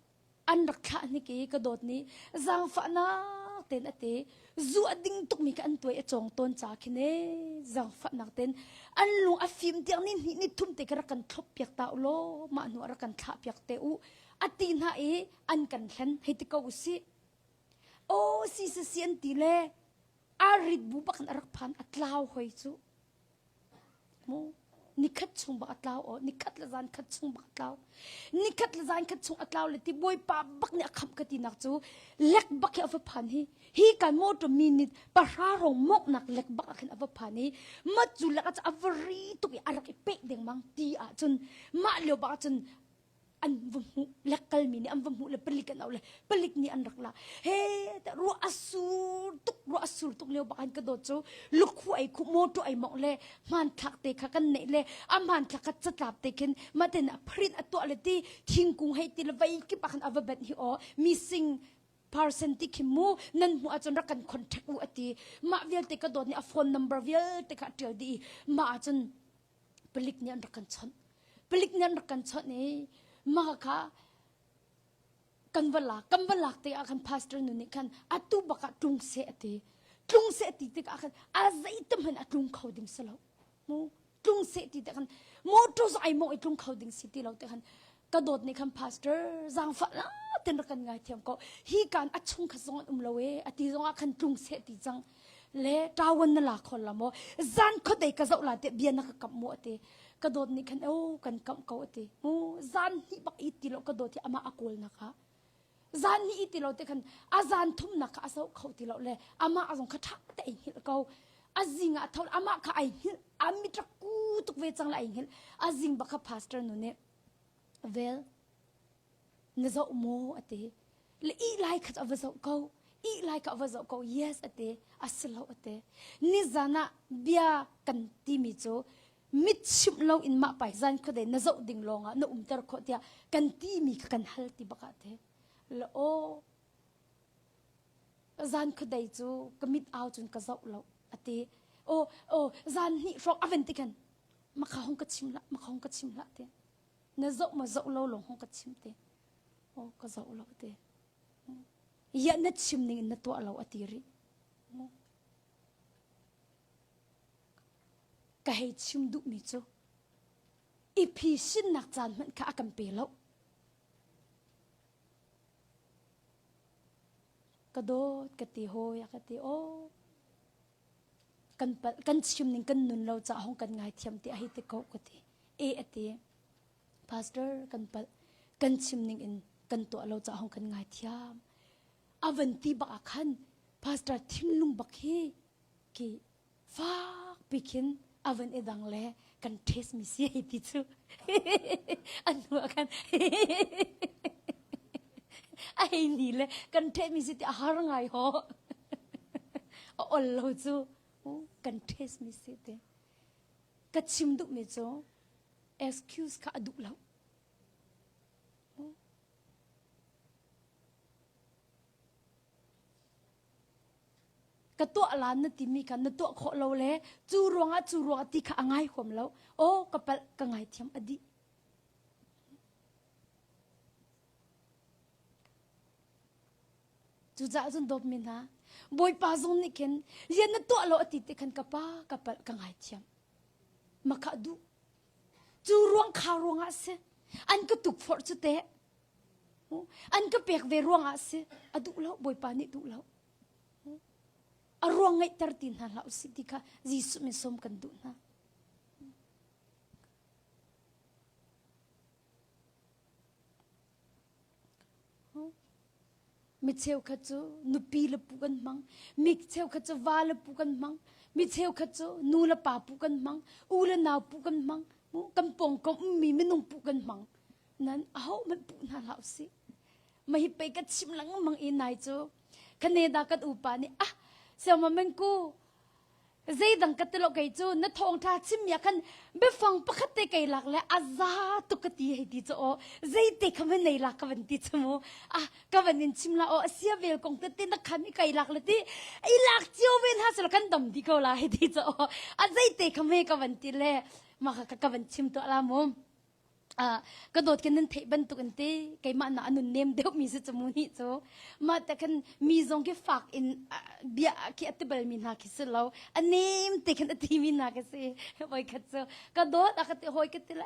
an rak thlah hnik i ka dawt nih zaangfahnak tein a ti zu a ding tukmi kha an tuai a cawng tawn ca khin e zaangfahnak tein an lung a fim tiang ni hnih ni thum te kha rak kan thlop piak ta u law mah hnu ah rak kan thlah piak te u a ti hna i an kan hlen hei ti ko u sih aw si si si an ti le a rit bu bak in a rak phan a tlau hoi cu Mu nikhat chung bak a tlau o nikhat le zan khat chung bak a tlau nikhat le zan khat chung a tlau le ti bawipa bak nih a khamh ka tinak cu lek bak hi a va phan hi hi kan motor minute pahra rong moknak lek bak ah khin a va phan i ma cu lek ah a va ri tuk i a rak i peh dengmang ti ah cun mah lio bak ah cun an va hmuh lek kalmi nih an va hmuh le palik an auh le palik nih an rak la he ruah a sur tuk ruah a sur tuk lio bak an ka dawt cu lukhu ai khu motor ai mong le hmanthlak te kha kan neih le a hmanthlak kha catlap te khin maten a print a tuah le ti thingkung hei ti le vei kip ah khan a va benh hi aw mising person ti khi mu nan hmuh ahcun rak kan contact u ati mah vialte ka dawt nih a phone number vialte kha a tial dih i mah ahcun palik nih an rak kan chawnh palik nih an rak kan chawnh i. Mah kha kan va lak kan va lak te ah khan pastor nu nih khan atu bak ah tlung seh a ti. Tlung seh ti tikah khan a zeitam hmanh a tlung kho ding si lo. Mu tlung seh ti te khan motor zong ai mong i tlung kho ding si ti lo te khan ka dawt nih khan pastor zaangfah la ten rak kan ngai thiam ko hi kan a chung kha zong an um lo e ati zong ah khan tlung seh ti cang le tawan na la khol la mo zan khodei ka zoh la te bia na ka kamh mu ati ka dawt nih khan o kan kamh ko ati mu zan hnih bak i ti lo ka dawt hi ama a kawl na kha zan hnih i ti lo te khan a zan thumnak kha a zoh kho ti lo le amah zong kha ṭha te ai hngilh ko a zing ah tho amah kha ai hngilh a mit rak ku tuk ve cang le ai hngilh a zing bak kha pastor nu nih vel na zoh maw a ti le ih lai kha a va zoh ko ih lai kha a va zoh ko yes a ti a si lo a ti nizan ah bia kan timi cu mit chimh lo in mah pai zan khuadei na zoh ding lawng ah na umter khawh tiah kan timi kha kan hal ti bak ah te la aw zan khuadei cu ka mit au cun ka zoh lo ati aw aw zan hnih hrawng avan ti khan makha hong ka chim lah makha hong ka chim lah te na zoh ma zoh lo lawng hong ka chim te aw ka zoh lo te ya na chim ning in na tuah lo ati ri Ka hei chim duhmi cu i phisinnak caan hmanh kha a kan pe lo. Ka dawt ka ti hawi a ka ti aw kan palh kan chim ning kan nun lo caah hong kan ngaithiam ti a hei ti ko ka ti. E a ti. Pastor kan palh kan chim ning in kan tuah lo caah hong kan ngaithiam. A van ti bak ah khan pastor thinlung bak hi ki fak pi khin a van i dang le kan test mi si hei ti cu an hnu ah khan a hei ni le kan test mi si ti a har ngai ho a ol lo cu kan test mi si ti ka chim duh mi cu excuse kha a duh lo Ka tuah lan na timi kha na tuah khawh lo le cu ruangah cu ruangah ti kha a ngai huam lo. Aw ka palh ka ngaithiam a dih. Cucaah cun dawtmi hna, Bawipa zong nih khin rian na tuah lo a ti te khan ka pa ka palh ka ngaithiam. Makha duh. Cu ruang kha ruangah si. An ka tukforh cu teh. An ka pek ve ruangah si. A duh lo, Bawipa nih duh lo. A ruang ngeihter ti hna hlah usih ti kha Jesuh min sawm kan duh hna. Mi cheukhat cu nupi le pu kan hmang. Mi cheukhat cu va le pu kan hmang. Mi cheukhat cu nu le pa pu kan hmang. U le nau pu kan hmang. Kan pawngkam ummi minung pu kan hmang. Nan ahohmanh puh hna hlah usih. Mah hi pei ka chim lengmang i nai cu Canada kan upa nih ah siangma mengku zeidang ka tilo kei cu na thawngtha chimmi ah khan biafang pakhat te kei lak le a za tuk ka ti hei ti cu aw zeite kha van nei lak ka van ti cu mu ah ka van in chim la aw asia vel kong te te na khan i kai lak le ti i lak cio ve hna selo kan dam di ko la hei ti cu aw a zeite kha me ka van ti le ma ka ka van chim tuah la mu ka dawt kan nan theih bantuk in te keimah na anun nem deuh mi si cu mu ni cu ma te khan mi zong khi fak in bia khi ati bal mi hna khi si lo a nem te khan ati mi hna khi si voi khat cu ka dawt a ka ti hoi ka ti le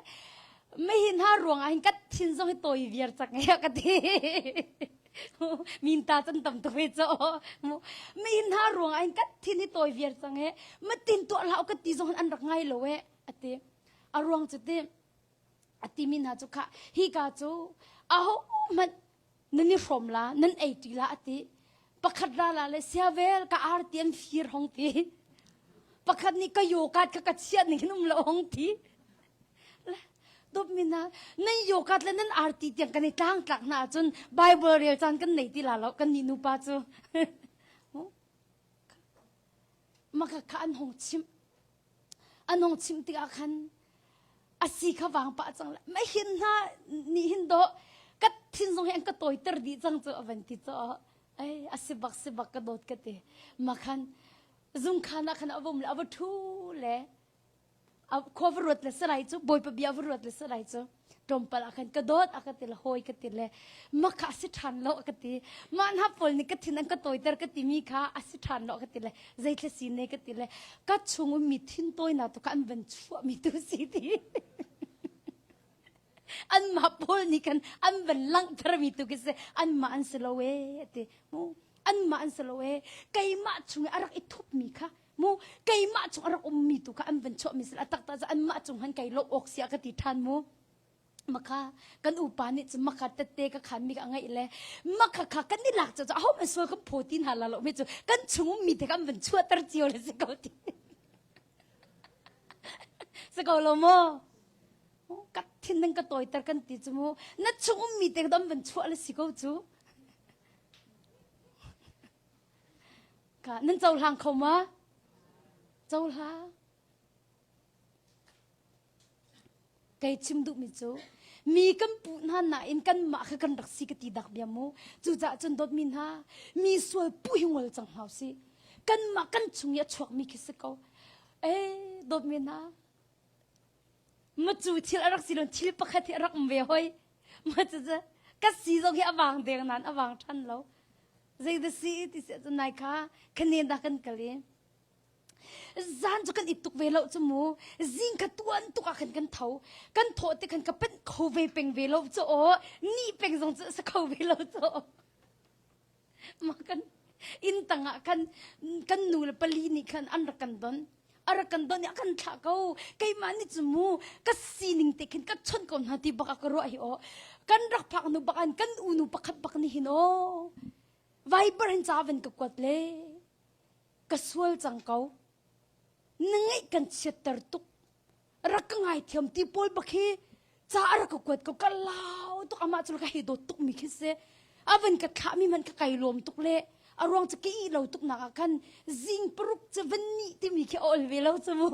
me hi hna ruang ah hin ka thin zong hi tawi viar cak nge ka ti min ta chan tam tu ve cho mi hna ruang ah hin ka thin hi tawi viar cang he ma tin tuah hlah ka ti zong an rak ngai lo e ati A ruang cu ti a timi hna cu khah hika cu ahohmanh nan i hrawm la nan ei ṭi la a ti pakhat ra la le siavel ka arti an fir hong ti pakhat nih ka yokat kha ka chiah ning in um lo hong ti dawtmi hna nan yokat le nan arti tiang kan i tlangtlak hna ahcun Bible rel caan kan nei ti la lo kan nih nupa cu maka kha an hong chimh an hong chimh tikah khan a si kha vang pah cang le ma hin hna nih hin dawh ka thin zong hi an ka tawiter dih cang cu a van ti cu ai a si bak si bak ka dawt ka ti ma khan zung khan ah khan a vum le a va thu le. Khua va ruat le salai cu Bawipa bia va ruat le salai cu tlawmpal ah khan ka dawt a ka ti le hawi ka ti le ma kha a si ṭhan lo a ka ti. Mah hna pawl nih ka thin an ka tawiter ka timi kha a si ṭhan lo a ka ti le zeithla si ne ka ti le ka chung ummi thin tawinak tu kha an van chuahmi tu si ti. Anmah pawl nih khan an van langhtermi tu khi si anmah an si lo ee ti. Mu anmah an si lo ee keimah chung i a rak i thupmi kha mu keimah chung a rak ummi tu kha an van chuahmi si a taktak cu anmah cung han kai lo awk sia ka ti ṭhan mu makha kan upa nih cun makha tette ka khan mi ka ngaih le makha kha kan i lak cu aho man sual kan phaw ti hna la lo mi cu kan chung ummi te kan van chuahter cio le si ko ti si ko lo maw ka thin nan ka tawiter kan ti cu mu na chung ummi te dam van chuah le si ko cu Ka nan cohlang kho ma? Cohlang. Kei chim duhmi cu mi kan puh hna nain kanmah kha kan rak si ka ti dak bia mu. Cucaah cun dawtmi hna mi sual puh hi ngol cang hna usih. Kanmah kan chung i a chuakmi khi si ko. Eh dawtmi hna Macu thil a rak si lo thil pakhat hi a rak um ve hoi. Ma cu ka si zong hi a vang deng nain a vang ṭhan lo. Zei da si ti si ahcun nai kha khanen dah kan kal i zan cu kan i tuk ve lo cu mu zing kha tuan tuk ah khan kan tho kan thawh te khan ka panh kho ve peng ve lo cu aw ni peng zong cu sa kho ve lo cu Mah kan inn tangah khan kan nu le pali nih khan an rak kan don. A rak kan don i a kan thlah ko. Keimah nih cu mu ka sining te khin ka chawnh ko hna ti bak a ka ruah hi aw. Kan rak phak nu bak an kan unu pakhat bak nih hin aw. Viber hin ca van ka kuat le ka sual cang ko. Na ngeih kan chiatter tuk. Rak ka ngaithiam ti pawl bak hi ca a rak ka kuat ko ka lau tuk amah cu ka hei dawt tuk mi khi si a van ka thlah mi man ka kai lawm tuk le a ruang cu ka ih lo tuk nak ah khan zing paruk cu van nih timi khi a ol ve lo cu mu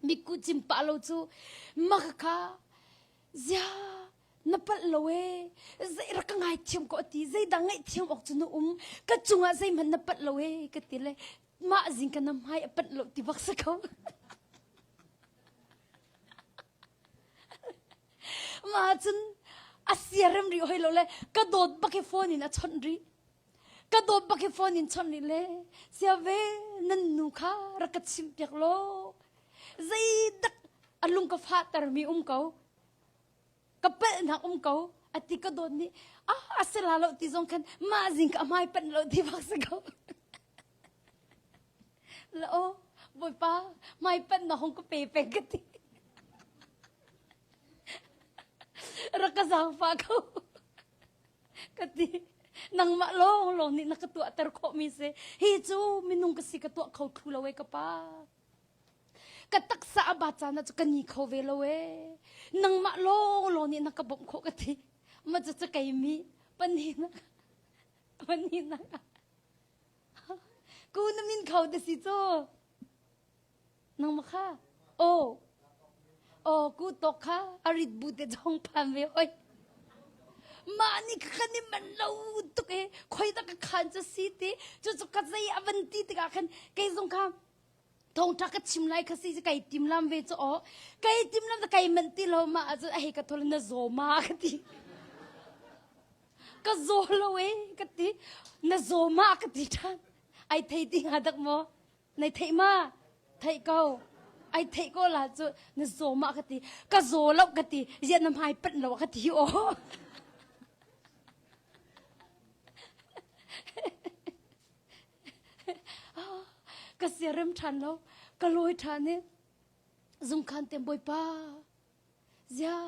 miku cim pah lo cu maka kha zia na palh lo e zei rak ka ngaithiam ko ati zeidang ngaihthiam awk cu na um ka cungah zeihmanh na palh lo e ka ti le mah zing ka na hmai a panh lo ti bak si ko mah cun a siarem rih hoi lo le ka dawt bak hi phone in a chawnh rih ka dawt bak hi phone in chawnh rih le sia ve nan nu kha rak ka chimh piak law zeidak a lung ka fahter mi um ko ka palhnak um ko ati ka dawt nih ah a si la lo ti zong khan mah zing ka hmai panh lo ti bak si ko la o bawipa hmai panh na hong ka pe peng ka ti rak ka zaangfa ko ka ti nangmah lawng lawng nih na ka tuahter khawh mi si hi cu minung ka si ka tuah kho thlu lo e ka pa Ka taksa a bat caan ah cu ka ni kho ve lo ee. Nangmah lawnglawng nih na ka bawmh khawh ka ti. Ma cu cu kei mi paninak paninak ku na min kho te si cu. Nangmah kha oh oh ku tok kha a rit bu te jong phan ve oi. Mah nih kan i man lo tuk e khoi dah ka khan cu si ti cu cu ka zei a van ti tikah khan kei zong kha thawngṭha ka chim lai kha si kai timlam ve cu aw kai timlam kai manh ti lo ma ahcun a hei ka thol na zaw ma ka ti ka zaw lo e ka ti na zaw ma ka ti ṭhan ai thei ti hnga dak maw nai theih ma theih ko ai theih ko la cu na zaw ma ka ti ka zaw lo ka ti ziah na hmai panh lo ka ti aw Ka siarem ṭhan lo, ka lawi ṭhan i zungkhan te Bawipa zia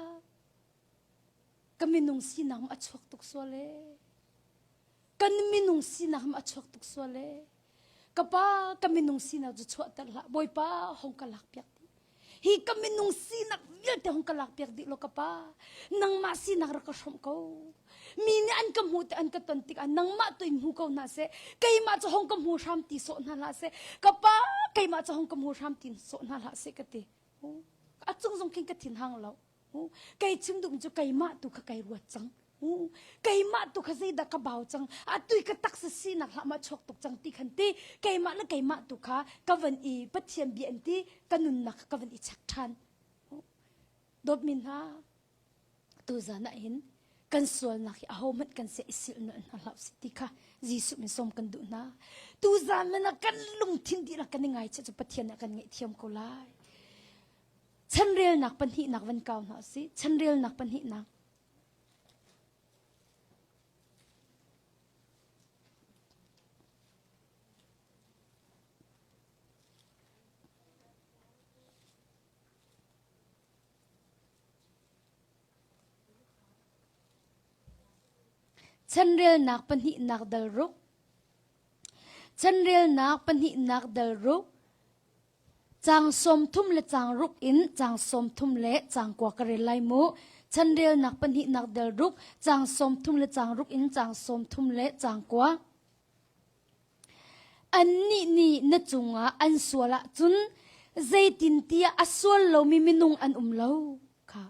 ka minung sinak a chuak tuk sual ee. Kan minung sinak a chuak tuk sual ee. Ka pa ka minung sinak cu chuahter hlah Bawipa hong ka lak piak dih. Hi ka minung sinak vialte hong ka lak piak dih law ka pa nangmah sinak rak ka hrawmh ko. Mi nih an ka hmuh te an ka ton tikah nangmah tu in hmu ko hna seh. Keimah cu hong ka hmu hram ti sawh hna hlah seh. Ka pa keimah cu hong ka hmu hram ti sawh hna hlah seh ka ti. A cung zong khin ka thin hang lo. Kei chim duh cu keimah tu kha kai ruat cang. Keimah tu kha zeidah ka bau cang atui ka taksa sinak hlah ma chuak tuk cang ti khan ti keimah le keimah tu kha ka van i Pathian bia an ti ka nunnak ka van i check ṭhan. Dawtmi hna tuzan ah hin kan sualnak hi ahohmanh kan se i silh nolh hna hlah usih ti kha Jesuh min sawm kan duh hna. Tuzan man ah kan lungthin dihlak kan i ngaichiah cu Pathian ah kan ngaihthiam ko lai. Chanrelnak pahnihnak van kau hna usih. Chanrelnak pahnihnak. Chanrelnak pahnihnak dal ruk. Chanrelnak pahnihnak dal ruk. Caang 30 le caang ruk in caang 30 le caang kua ka rel lai mu. Chanrelnak pahnihnak del ruk, caang 30 le caang ruk in caang 30 le caang kua. Annih nih na cungah an sual ahcun zeitintiah a sual lomi minung an um lo kha.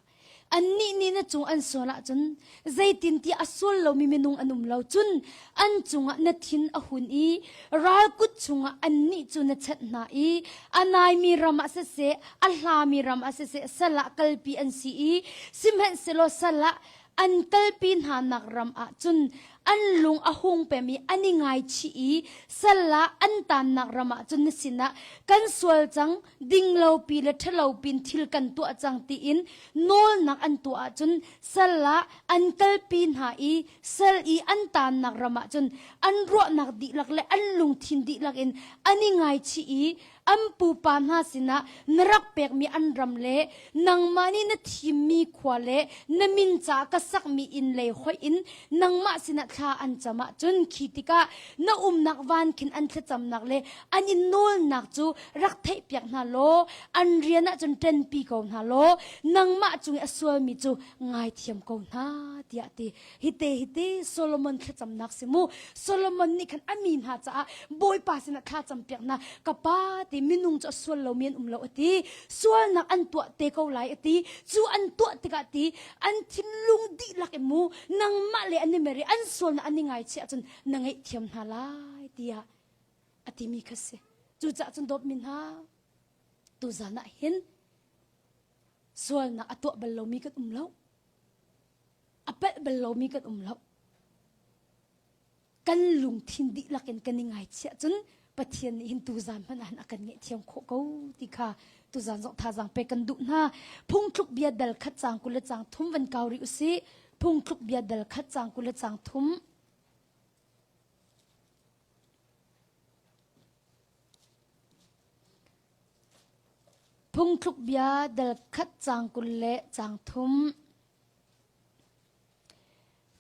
Annih nih na cung an sual ahcun zeitintiah a sual lomi minung an um lo cun an cungah na thin a hun i ral kut chungah annih cu na chanh hna i a naimi ram ah siseh a hlami ram ah siseh sal ah kalpi an si i sihmanhsehlaw sal ah an kalpi hna nak ram ah cun an lung a hung pem i an i ngaichih i sal ah an tannak ram ah cun na sinah kan sual cang dinglopi le ṭhalopi in thil kan tuah cang tiin nawlnak an tuah ahcun sal ah an kalpi hna i sal i an taannak ram ah cun an ruahnak dihlak le an lungthin dihlak in an i ngaichih i an pupa hna sinah na rak pekmi an ram le nangmah nih na thimmi khua le na min caah ka sakmi inn lei hoih in nangmah sinah thla an cam ahcun khi tikah na umnak van khin an thlacamnak le an in nawlnak cu rak theihpiak hna law an rian ah cun ṭenpi ko hna law nangmah cung i a sualmi cu ngaithiam ko hna tiah ti hite hite Solomon thlacamnak si mu Solomon nih khan a mi hna caah Bawipa sinah thla campiak hna ka pa ti minung cu a sual lomi an um lo ati sualnak an tuah te ko lai ati cu an tuah tikah ti an thinlung dihlak in mu nangmah le an i mer i an sualnak an i ngaichiah cun na ngaihthiam hna lai tiah a timi kha si. Cucaah cun dawtmi hna tuzan ah hin sualnak a tuah bal lomi kan um lo. A palh bal lomi kan um lo. Kan lungthin dihlak in kan i ngaichiah cun Pathian nih hin tuzan hmanh ah hin a kan ngaihthiam khawh ko ti kha tuzan zong thazaang pek kan duh hna. Phungthluk bia dal khat caang 20 le caang thum van kau rih usih. Phungthluk bia dal khat caang 20 le caang thum. Phungthluk bia dal khat caang 20 le caang thum.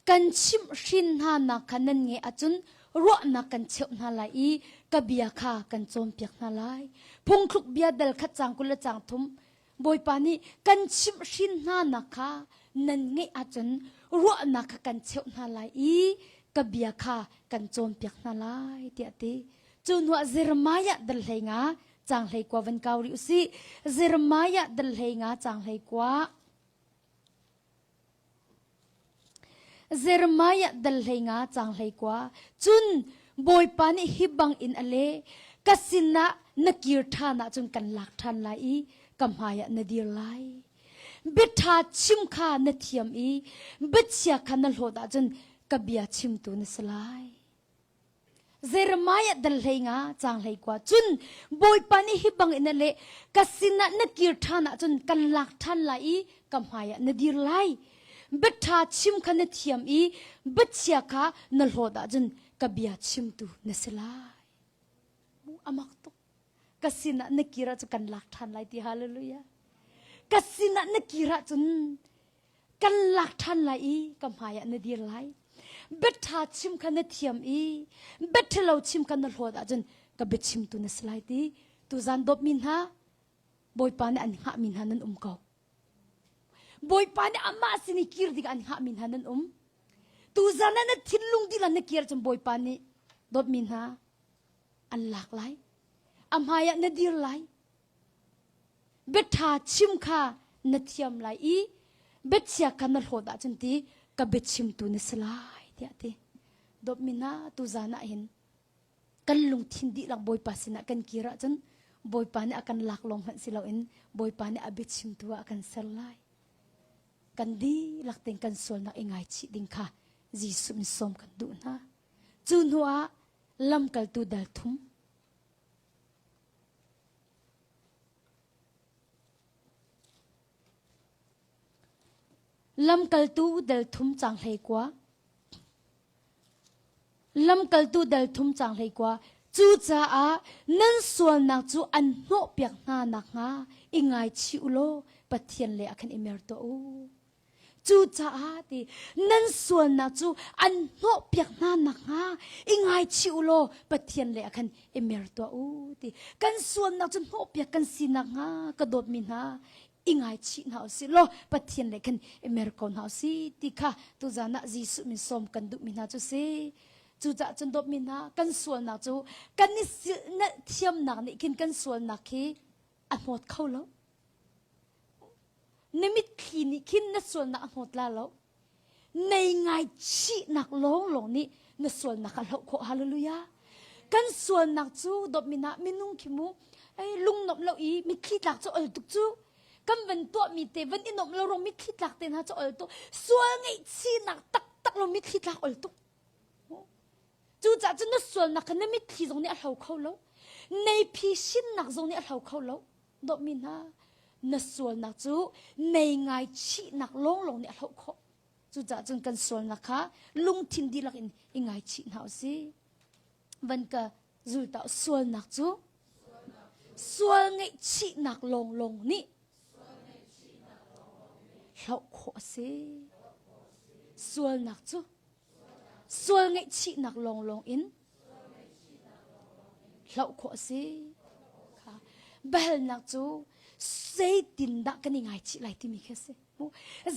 Kan chimhhrin hna nak kha nan ngeih ahcun ruahnak kan cheuh hna lai i ka bia kha kan cawnpiak hna lai. Phungthluk bia dal khat caang 20 le caang thum Bawipa nih kan chimhhrin hna nak kha nan ngeih ahcun ruahnak kha kan cheuh hna lai i ka bia kha kan cawnpiak hna lai tiah a ti. Cu hnuah Jeremiah dal hlei nga caang hlei kua van kau rih usih. Jeremiah dal hlei nga caang hlei kua. Jeremiah dal hlei nga caang hlei kua. Cun Bawipa nih hi bang in a leh, ka sinah na kir ṭhan ahcun kan lak ṭhan lai i ka hmaiah na dir lai. Biaṭha chim kha na thiam i biachia kha na hlawt ahcun ka bia chimtu na si lai. Jeremiah dal hlei nga caang hlei kua cun Bawipa nih hi bang in a leh ka sinah na kir ṭhan ahcun kan lak ṭhan lai i ka hmaiah na dir lai biaṭha chim kha na thiam i biachia kha na hlawt ahcun ka bia chimtu na si lai amak tuk ka sinah na kir ahcun kan lak ṭhan lai ti hallelujah ka sinah na kir ahcun kan lak ṭhan lai i ka hmaiah na dir lai biaṭha chim kha na thiam i biaṭhalo chim kha na hlawt ahcun ka biachimtu na si lai ti tuzan dawtmi hna Bawipa nih an hngahmi hna nan um ko Bawipa nih amah sin i kir ding an hngahmi hna nan um tuzan ah na thinlung dilah na kir cun Bawipa nih dawtmi hna an lak lai a hmaiah na dir lai Biaṭha chim kha na thiam lai i biachia kha na hlawt ahcun ti. Ka biachimtu na si lai tiah ti. Dawtmi hna tuzan ah hin kan lungthin dihlak Bawipa sinah kan kir ahcun Bawipa nih a kan lak lawng hmanh si loin Bawipa nih a biachimtu ah a kan ser lai. Kan dihlak tein kan sualnak i ngaichih ding kha Jesuh min sawm kan duh hna. Cu hnu ah lamkaltu dal thum Lamkaltu dal thum cang hlei kua Lamkaltu dal thum cang hlei kua Cucaah nan sualnak cu an hnawhpiak hna nakhnga i ngaichih u law Pathian lei ah khan i mer tuah u. Cucaah ti nan sualnak cu an hnawhpiak hna nakhnga i ngaichih u law Pathian lei ah khan i mer tuah u ti. Kan sualnak cu hnawhpiak kan si nakhnga ka dawtmi hna i ngaichih hna u sih law Pathian lei khan i mer ko hna u sih ti kha tuzan ah Jesuh min sawm kan duhmi hna cu si. Cucaah cun dawtmi hna kan sualnak cu kan i silhnalh thiamnak nih khin kan sualnak khi a hnawt kho lo. Na mitthli nih khin na sualnak a hnawt la lo. Nei ngaichihnak lawnglawng nih na sualnak a hloh khawh. Hallelujah. Kan sualnak cu dawtmi hna minung khi mu ei lungnuamh lo i mitthli tlak cu ol tuk cu kan van tuahmi te van i nuamh lo rong mitthli tlak te hna cu ol tuk sual ngaihchihnak taktak lo mitthli tlak ol tuk Cucaah cun na sualnak kha na mitthli zong nih a hlo kho lo. Nei phisinnak zong nih a hlo kho lo. Dawtmi hna, na sualnak cu nei ngaichihnak lawnglawng nih a hloh khawh. Cucaah cun kan sualnak kha lungthin dihlak in i ngaichih hna u sih. Van ka zul ta sualnak cu sual ngaihchihnak lawnglawng nih hloh khawh a si. Sualnak cu Sual ngaihchihnak lawnglawng in hloh khawh a si. Biahalnak cu zeitindah kan i ngaichih lai timi khi a si.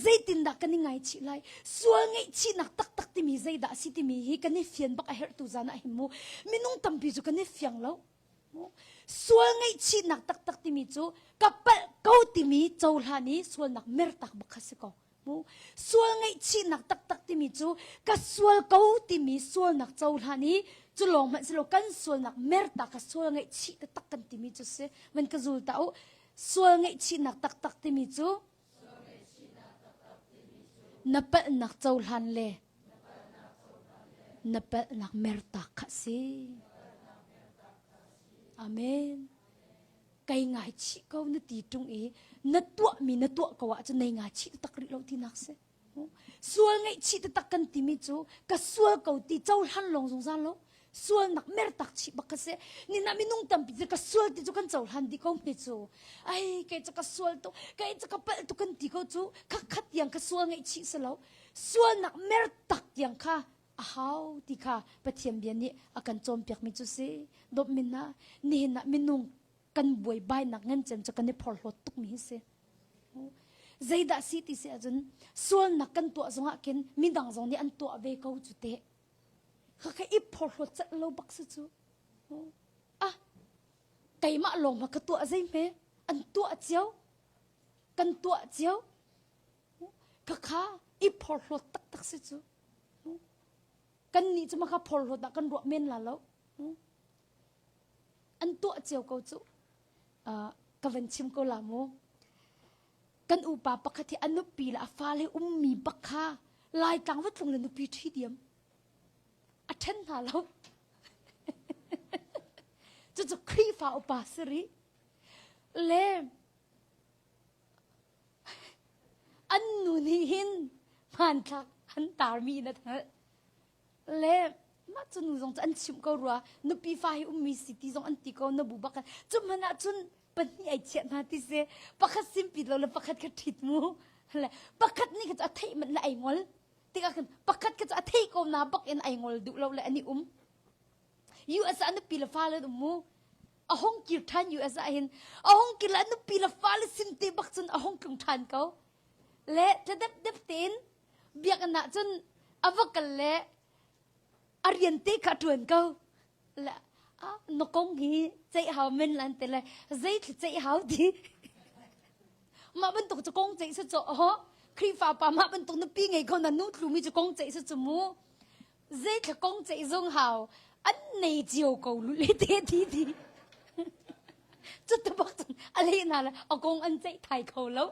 Zeitindah kan i ngaichih lai? Sual ngaihchihnak taktak timi zeidah a si timi hi kan i fian bak a herh tu zan ah hin mu. Minung tampi cu kan i fiang lo. Sual ngaihchihnak taktak timi cu ka palh ko timi cohlan i sualnak mertak bak kha si ko. Sual ngaihchihnak taktak timi cu ka sual ko timi sualnak cohlan i cu lawng hmanh silo kan sualnak merta ka sual ngaihchih taktak kan timi cu si van ka zul ta u sual ngaihchihnak taktak timi cu na palhnak cohlan le na palhnak mertak kha si amen Kei ngaichih ko na ti ṭung i na tuahmi na tuah ko ahcun nei ngaichih taktak rih lo tinak si. Sual ngaihchih taktak kan timi cu ka sual ko ti cohlan lawng zungzal lo. Sualnak mertak chih bak ka si. Nina minung tampi cu ka sual ti cu kan cohlan dih ko hme cu. Ai kei cu ka sual tuk, kei cu ka palh tuk kan ti ko cu khakkhat tiang ka sual ngaihchih si lo. Sualnak mertak tiang kha a hau ti kha Pathian bia nih a kan cawnpiakmi cu si. Dawtmin ah nihin ah minung kan buaibainak ngan cem cu kan i phorhlawt tukmi hi si. Zeidah si ti si ahcun sualnak kan tuah zongah khin midang zong nih an tuah ve ko cu teh. Khakha i phorhlawt celh lo bak si cu. Ah, keimah lawng ma ka tuah zei hme? An tuah cio. Kan tuah cio. Khakha i phorhlawt taktak si cu. Kannih cu maka phorhlawt ah kan ruah men la lo. An tuah cio ko cu. Ka van chim ko la mu. Kan upa pakhat hi a nupi le a fale ummi bak kha Laitlang va tlung le nupi ṭhi diam. A ṭhen hna lo. Cucu Khrihfa upa si rih. Le An nu nih hin hmanthlak an tarmi in a hngalh. Le mah cu nu zong cu an chimh ko rua nupi fa hi ummi si ti zong an ti ko na bu bak cu hmanh ah cun pahnih ai chiah hna ti si pakhat simpi lo le pakhat kha ṭhit mu le pakhat nih kha cu a theih manh le ai ngol tikah khan pakhat kha cu a theih ko na bak in ai ngol duh lo le an i um US ah nupi le fale um mu a hung kir ṭhan US ah hin a hung kir le a nupi le fale sin te bak cun a hung tlung ṭhan ko le tladep dep tein biakinn ah cun a va kal le a rian te kha a ṭuan ko le na kong hi ceih hau men lan te le zei thli ceih hau ti mah bantuk cu kong ceih si cawh ho. Khrihfa pa mah bantuk nupi ngei kho na nu tlumi cu kong ceih si cu mu. Zeithla kong ceih zong hau an nei cio ko lu le te ti ti. Cu te bak cun a leh na le a kong an ceih thai kho lo.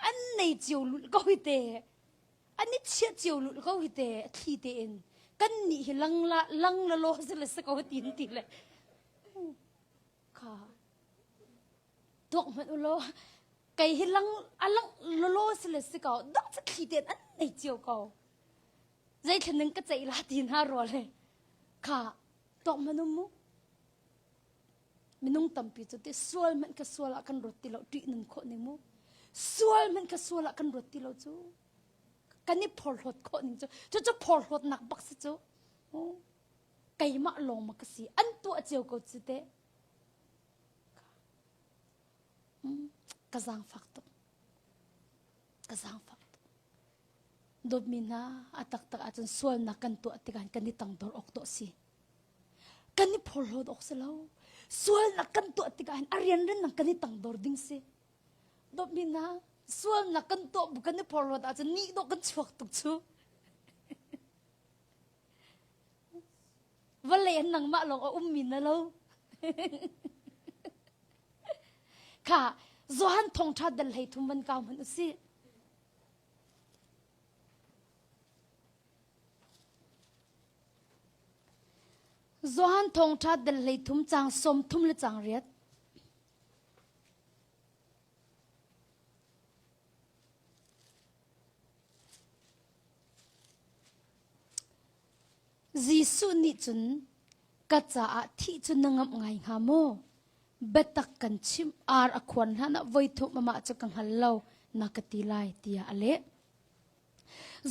An nei cio lul ko hi te. An i chiah cio lul ko hi te a thli tein. Kan nih hi lang la lang la lo si le si ko tin ti le. Kha tuak hmanh u law kei hi lang a lang lawlaw si le si ko dong cu thli tein an nei cio ko zeithlan ning ka ceih la ti hna rua le kha tuak hmanh um mu minung tampi cu te sual hmanh ka sual ah kan ruat ti lo ṭih nun khawh ning mu sual hmanh ka sual ah kan ruat ti lo cu kan i phorhlawt khawh ning cu cu cu phorhlawtnak bak si cu keimah lawng ma ka si an tuah cio ko cu te Ka zaangfak tuk. Ka zaangfak tuk. Dawtmi hna, a taktak ahcun sualnak kan tuah tikah kan i tangdor awk dawh si. Kan i phorhlawt awk si lo. Sualnak kan tuah tikah hin a rianrennak kan i tangdor ding si. Dawtmi hna, sualnak kan tuah bu kan i phorhlawt ahcun nih dawh kan chuak tuk cu. Vawlei an nangmah lawng a ummi na lo. Kha Johan thawngṭha dal hlei thum van kau hmanh usih. Johan thawngṭha dal hlei thum cang sawm thum le cang riat. Jesuh nih cun ka caah thih cu na ngamh ngai hnga maw? Biatak kan chimh, ar a khuan hlanah voithum amah cu ka hngal lo, na ka ti lai, tiah a leh.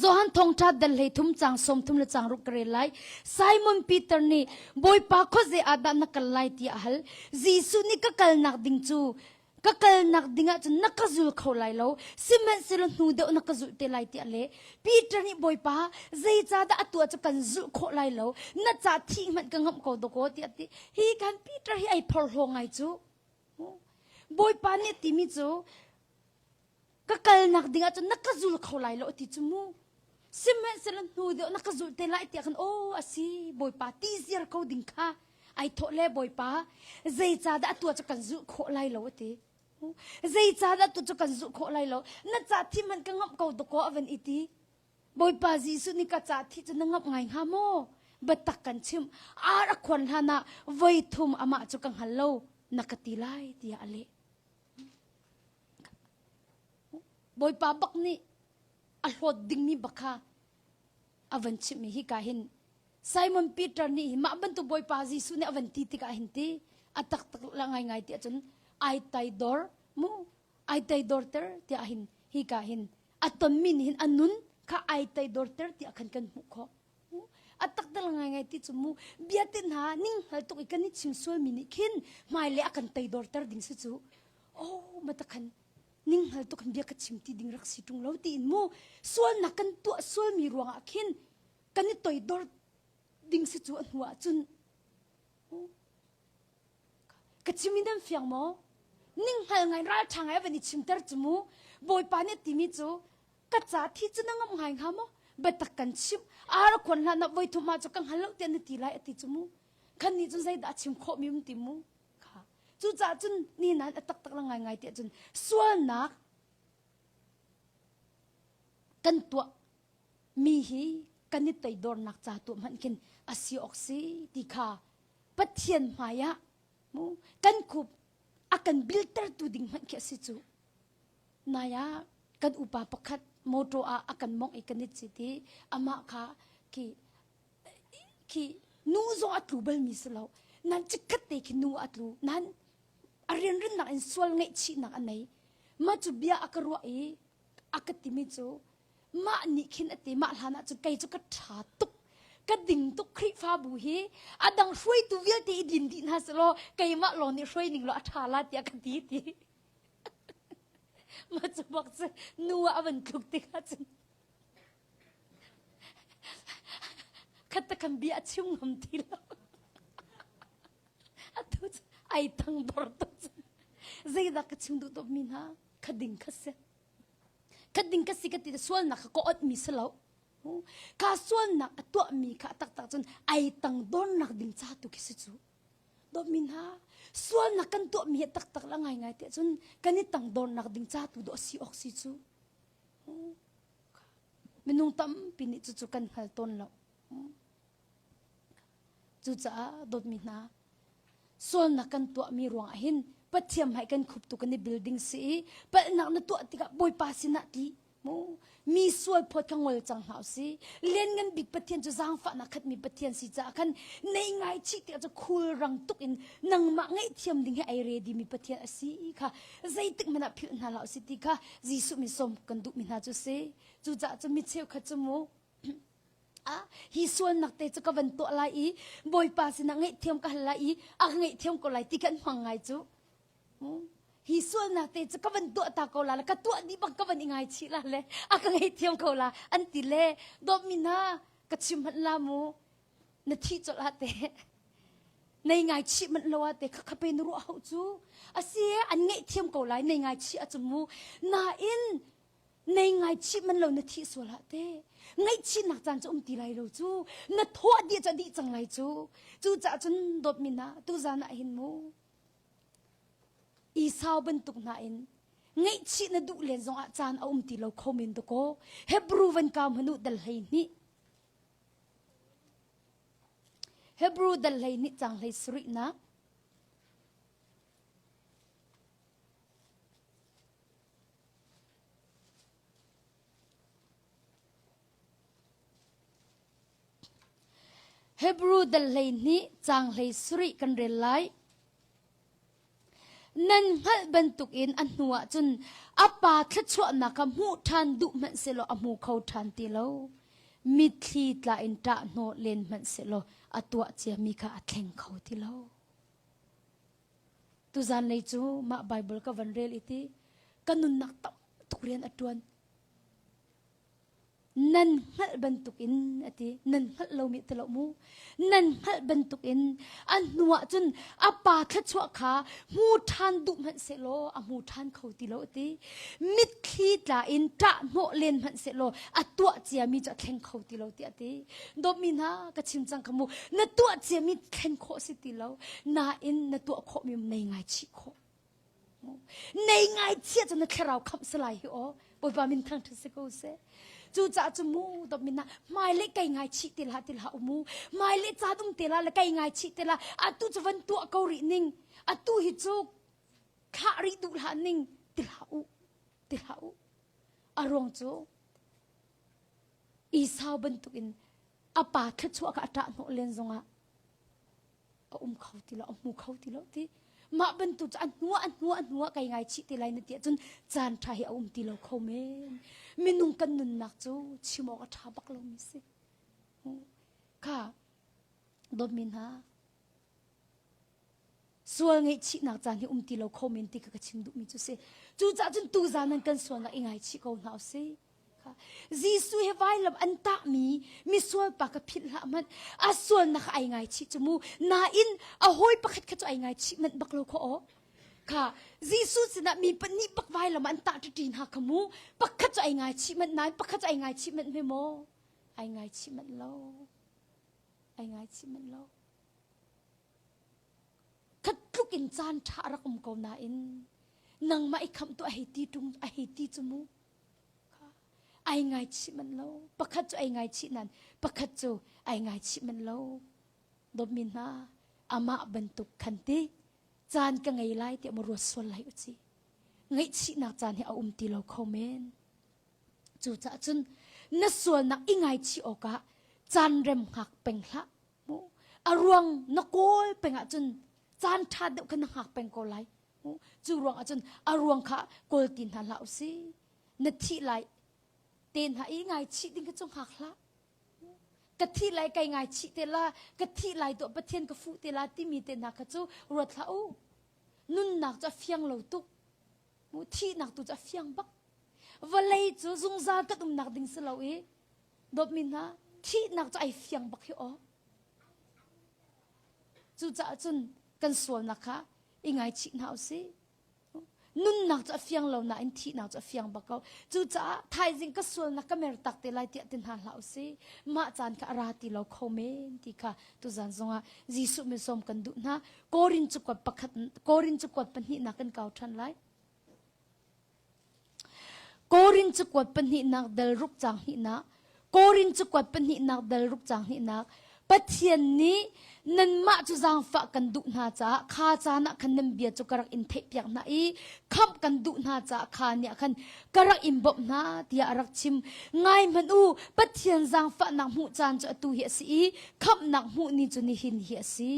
Johan thawngṭha dal 13 caang 30 le caang ruk ka rel lai. Simon Peter nih Bawipa khuaze ah dah na kal lai tiah a hal. Jesuh nih ka kalnak ding cu ka kalnak ding ah cun na ka zul kho lai lo sihmanhsehlaw hnu deuh na ka zulh te lai tiah le Peter nih Bawipa zeicahdah atu ah cu kan zulh khawh lai lo na ca thih hmanh ka ngamh ko dawkaw tiah ti hi kan Peter hi ai phorhlaw ngai cu Bawipa nih timi cu ka kalnak ding ah cun na ka zul kho lai lo ti cu mu sihmanhsehlaw hnu deuh na ka zulh te lai tiah khan aw a si Bawipa ti ziar ko ding kha ai thawh le Bawipa zeicahdah atu ah cu kan zulh khawh lai lo a ti zeicahdah atu cu kan zulh khawh lai lo na ca thi hmanh ka ngamh ko dakaw a van i ti Bawipa Jesuh nih ka ca thi cu na ngamh ngai hnga maw biatak kan chimh ar a khuan hlan ah voi thum amah cu ka hngal lo na ka ti lai tiah a leh Bawipa bak nih a hlawt dingmi bak kha a van chimhmi hi ka hin Simon Peter nih hi mah bantuk Bawipa Jesuh nih a van ti tikah hin ti a taktak la ngaingai ti ahcun ai tai dor mu ai tai dorter tiah hin hi ka hin a tonmi nih hin a nun kha ai tai dorter tiah khan kan hmuh khawh a taktak ngaingai ti cu mu bia te hna ning hngal tuk i kan i chim sualmi nih khin hmailei a kan teidorter ding si cu oh matakhan ning hngal tuk bia ka chim ti ding rak si ṭung lo tiin mu sualnak kan tuah sualmi ruangah khin kan i toidor ding si cu a hnu ah cun Ka chim in nan fiang maw? Ning hngal ngai ralṭha ngai a van i chimter cu mu. Bawipa nih a timi cu ka ca thi cu na ngamh ngai hnga maw? Biatak kan chimh. Ar a khuan hlan ah voi thum ah cu ka hngal lo tiah na ti lai a ti cu mu. Khan nih cun zeidah a chim khawhmi um ti mu? Kha. Cucaah cun ni nan a taktak la ngaingai tiah cun sualnak kan tuah mi hi kan i toidornak ca tu hmanh khin a si awk si ti kha Pathian hmaiah mu kan khup a kan biltertu ding hmanh khi a si cu. Nai ah kan upa pakhat motor ah a kan mongh i kan i cit i amah kha khi khi nu zong a tlu balmi si lo. Nan chikkhat te khi nu a tlu. Nan a rianrinnak in sual ngaihchihnak a nei. Mah cu bia a ka ruah i a ka timi cu mah nih khin a ti mah hlan ah cun kei cu ka ṭha tuk ka ding tuk Khrihfabu hi a dang hruaitu vialte i din dih hna selaw keimah lawng nih hruai ning law a ṭha la tiah ka ti ti mah cu bak cu nu ah a van tluk tikah cun khat ta kan bia a chim ngam ti lo atu cu ai tang dor tuk zeidah ka chim duh tuk mi hna. Kha ding kha si. Kha ding ka si ka ti sualnak kha ka ot mi si lo. Kha sualnak a tuahmi kha taktak cun ai tang dornak ding ca tu khi si cu. Dawtmi hna, sualnak kan tuahmi hi taktak la ngaingai te cun kan i tang dornak ding ca tu dawh si awk si cu. Minung tampi nih cucu kan hngal tawn lo. Cucaah dawtmi hna, sualnak kan tuahmi ruangah hin Pathian hmai kan khup tu kan i building si i palhnak na tuah tikah Bawipa sinah ti mu mi sual phawt kha ngol cang hna usih. Lianngan bik Pathian cu zaangfahnak khatmi Pathian si caah khan nei ngai chih tikah cu khulrang tuk in nangmah ngaihthiam ding hi ai ready mi Pathian a si kha zeitik hmanh ah philh hna hlah usih ti kha Jesuh min sawm kan duhmi hna cu si. Cucaah cu mi cheukhat cu mu ah hi sualnak te cu ka van tuah lai i Bawipa sinah ngaihthiam ka hal lai i a ka ngaihthiam ko lai ti kan hmang ngai cu. Hi sualnak te cu ka van tuah ta ko la le ka tuah dih bang ka van i ngaichih la le a ka ngaihthiam ko la an ti le dawtmi hna ka chim hmanh la mu na thih colh ah te nei ngaichih manh lo ah te kha kha pe na ruah hau cu asi an ngaihthiam ko lai nei ngaichih a cu mu nain Nei ngaichih man lo na thih sual ah te ngaihchihnak caan cu um ti lai lo cu na thawh dih cu dih cang lai cu cucaah cun dawtmi hna tuzan ah hin mu Esau bantuk hna in ngaihchih na duh len zong ah caan a um ti lo kho men dakaw Hebrew van kau hmanu dal hlei hnih Hebrew dal hlei hnih cang hlei sarih nak Hebrew dal 12 caang 17 kan rel lai. Nan hngalh bantukin a hnu ah cun a pa thluachuahnak kha hmuh ṭhan duh hmanh sehlaw a hmu kho ṭhan ti lo. Mitthli tla in ṭah hnawh len hmanh sehlaw a tuah ciami kha a thleng kho ti lo. Tuzan lei cu mah Bible ka van rel i ti ka nunnak tam tuk rian a ṭuan. Nan hngalh bantukin a ti. Nan hngalh lomi ti lo mu. Nan hngalh bantukin a hnu ah cun a pa thluachuah kha hmu ṭhan duh hmanh sehlaw a hmu ṭhan kho ti lo a ti. Mitthli tla in ṭah hnawh len hmanh sehlaw a tuah ciami cu a thleng kho ti lo tiah a ti. Dawtmi hna ka chim cang kha mu na tuah ciami thlen khawh si ti lo nain na tuah khawhmi nei ngai chih khawh nei ngai chiah cu na thlarau khamh si lai hi aw Bawipa min thangṭhat si ko seh cucaah cu mu dawtmi hna hmailei kai ngai chih ti hlah ti hlah u mu hmailei caan um te la le kai ngai chih te la atu cu van tuah ko rih ning atu hi cu thlah rih duh hlah ning ti hlah u ti hlah u a ruang cu Esau bantukin a pa thluachuah kha a ṭah hnawh len zongah a um kho ti lo, a hmu kho ti lo ti. Mah bantuk cu a hnuah a hnuah a hnuah kai ngaichih te lai na ti ahcun caan ṭha hi a um ti lo kho men. Minung kan nunnak cu chim awk a ṭha bak lomi si. Kha dawtmi hna sual ngaihchihnak caan hi um ti lo kho men ti kha ka chim duhmi cu si. Cucaah cun tuzaan nan kan sualnak i ngaichih ko hna usih. Jesuh he vailam an tahmi misual pa ka philh hlah hmanh a sualnak kha ai ngaichih cu mu nain a hawi pakhat kha cu ai ngaichih manh bak lo kha aw kha Jesuh sinah mi pahnih bak vailam an tah ṭi hna kha mu pakhat cu ai ngaichih manh nain pakhat cu ai ngaichih manh hme maw ai ngaichih manh lo ai ngaichih manh lo khat tluk in caan ṭha a rak um ko nain nangmah i khamh tu a hei ti ṭung a hei ti cu mu ai ngaichih manh lo pakhat cu ai ngaichih nan pakhat cu ai ngaichih manh lo dawtmi hna amah bantuk khan ti caan ka ngei lai tiah maw ruat sual lai u ci ngaihchihnak caan hi a um ti lo kho men cucaah cun na sualnak i ngaichih awkah caan rem hngak peng hlah mu a ruang na kawl peng ahcun caan ṭha deuh kha na hngak peng ko lai Cu ruang ahcun a ruang kha kawl ti hna hlah usih. Na thih lai te hna i ngaichih ding kha cu hngak hlah. Ka thih lai kai ngaichih te la, ka thih lai tuah Pathian ka fuh te la timi te hna kha cu ruat hlah u. Nunnak cu a fiang lo tuk. Thihnak tu cu a fiang bak. Vawlei cu zungzal kan umnak ding si lo i dawtmi hna thihnak cu ai fiang bak hi aw. Cucaah cun kan sualnak kha i ngaichih hna usih. Nunnak cu a fiang lo nain thihnak cu a fiang bak ko. Cucaah thaizing ka sualnak ka mer tak te lai tiah ti hna hlah usih. Mah caan kha a ra ti lo kho men ti kha tuzan zongah Jesuh min sawm kan duh hna. Korin cakuat pakhat Korin cakuat pahnihnak kan kau ṭhan lai. Korin cakuat pahnihnak dal ruk caang hnihnak Korin cakuat pahnihnak dal ruk caang hnihnak Pathian nih nanmah cu zaangfah kan duh hna caah kha caan ah khan nan bia cu ka rak in theihpiak hna i khamh kan duh hna caah kha ni ah khan ka rak in bawmh hna tiah a rak chim. Ngai hmanh u, Pathian zaangfahnak hmuh caan cu atu hi a si i khamhnak hmuh ni cu nihin hi a si.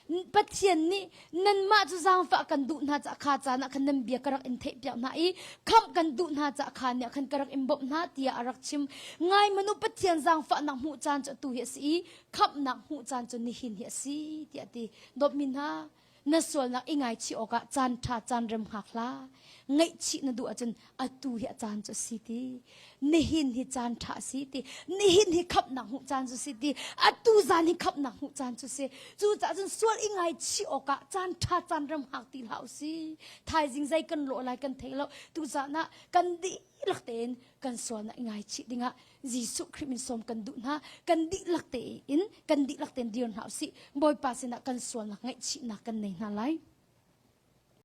Pathian nih nanmah cu zaangfah kan duh hna caah kha caan ah khan nan bia ka rak in theihpiak hna i khamh kan duh hna caah kha nih khan ka rak in bawmh hna tiah a rak chim. Ngai manu Pathian zaangfahnak hmuh caan cu atu hi a si i khamhnak hmuh caan cu nihin hi a si tiah a ti. Dawtmi hna, na sualnak i ngaichih awkah caan ṭha caan rem hngak hlah. Ngaihchih na duh ahcun atu hi a caan cu a si ti. Nihin hi caan ṭha a si ti. Nihin hi khamhnak hmuh caan cu si ti. Atu zan hi khamhnak hmuh caan cu si. Cucaah cun sual i ngaichih awkah caan ṭha caan rem hngak ti hlah u si. Thaizing zei kan lawh lai kan thei lo. Tuzaan ah kan dihlak tein kan sualnak i ngaichih dingah Jesuh Khrih min sawm kan duh hna. Kan dihlak tein kan dihlak tein dir hna u sih. Bawipa sinah kan sualnak ngaihchihnak kan nei hna lai.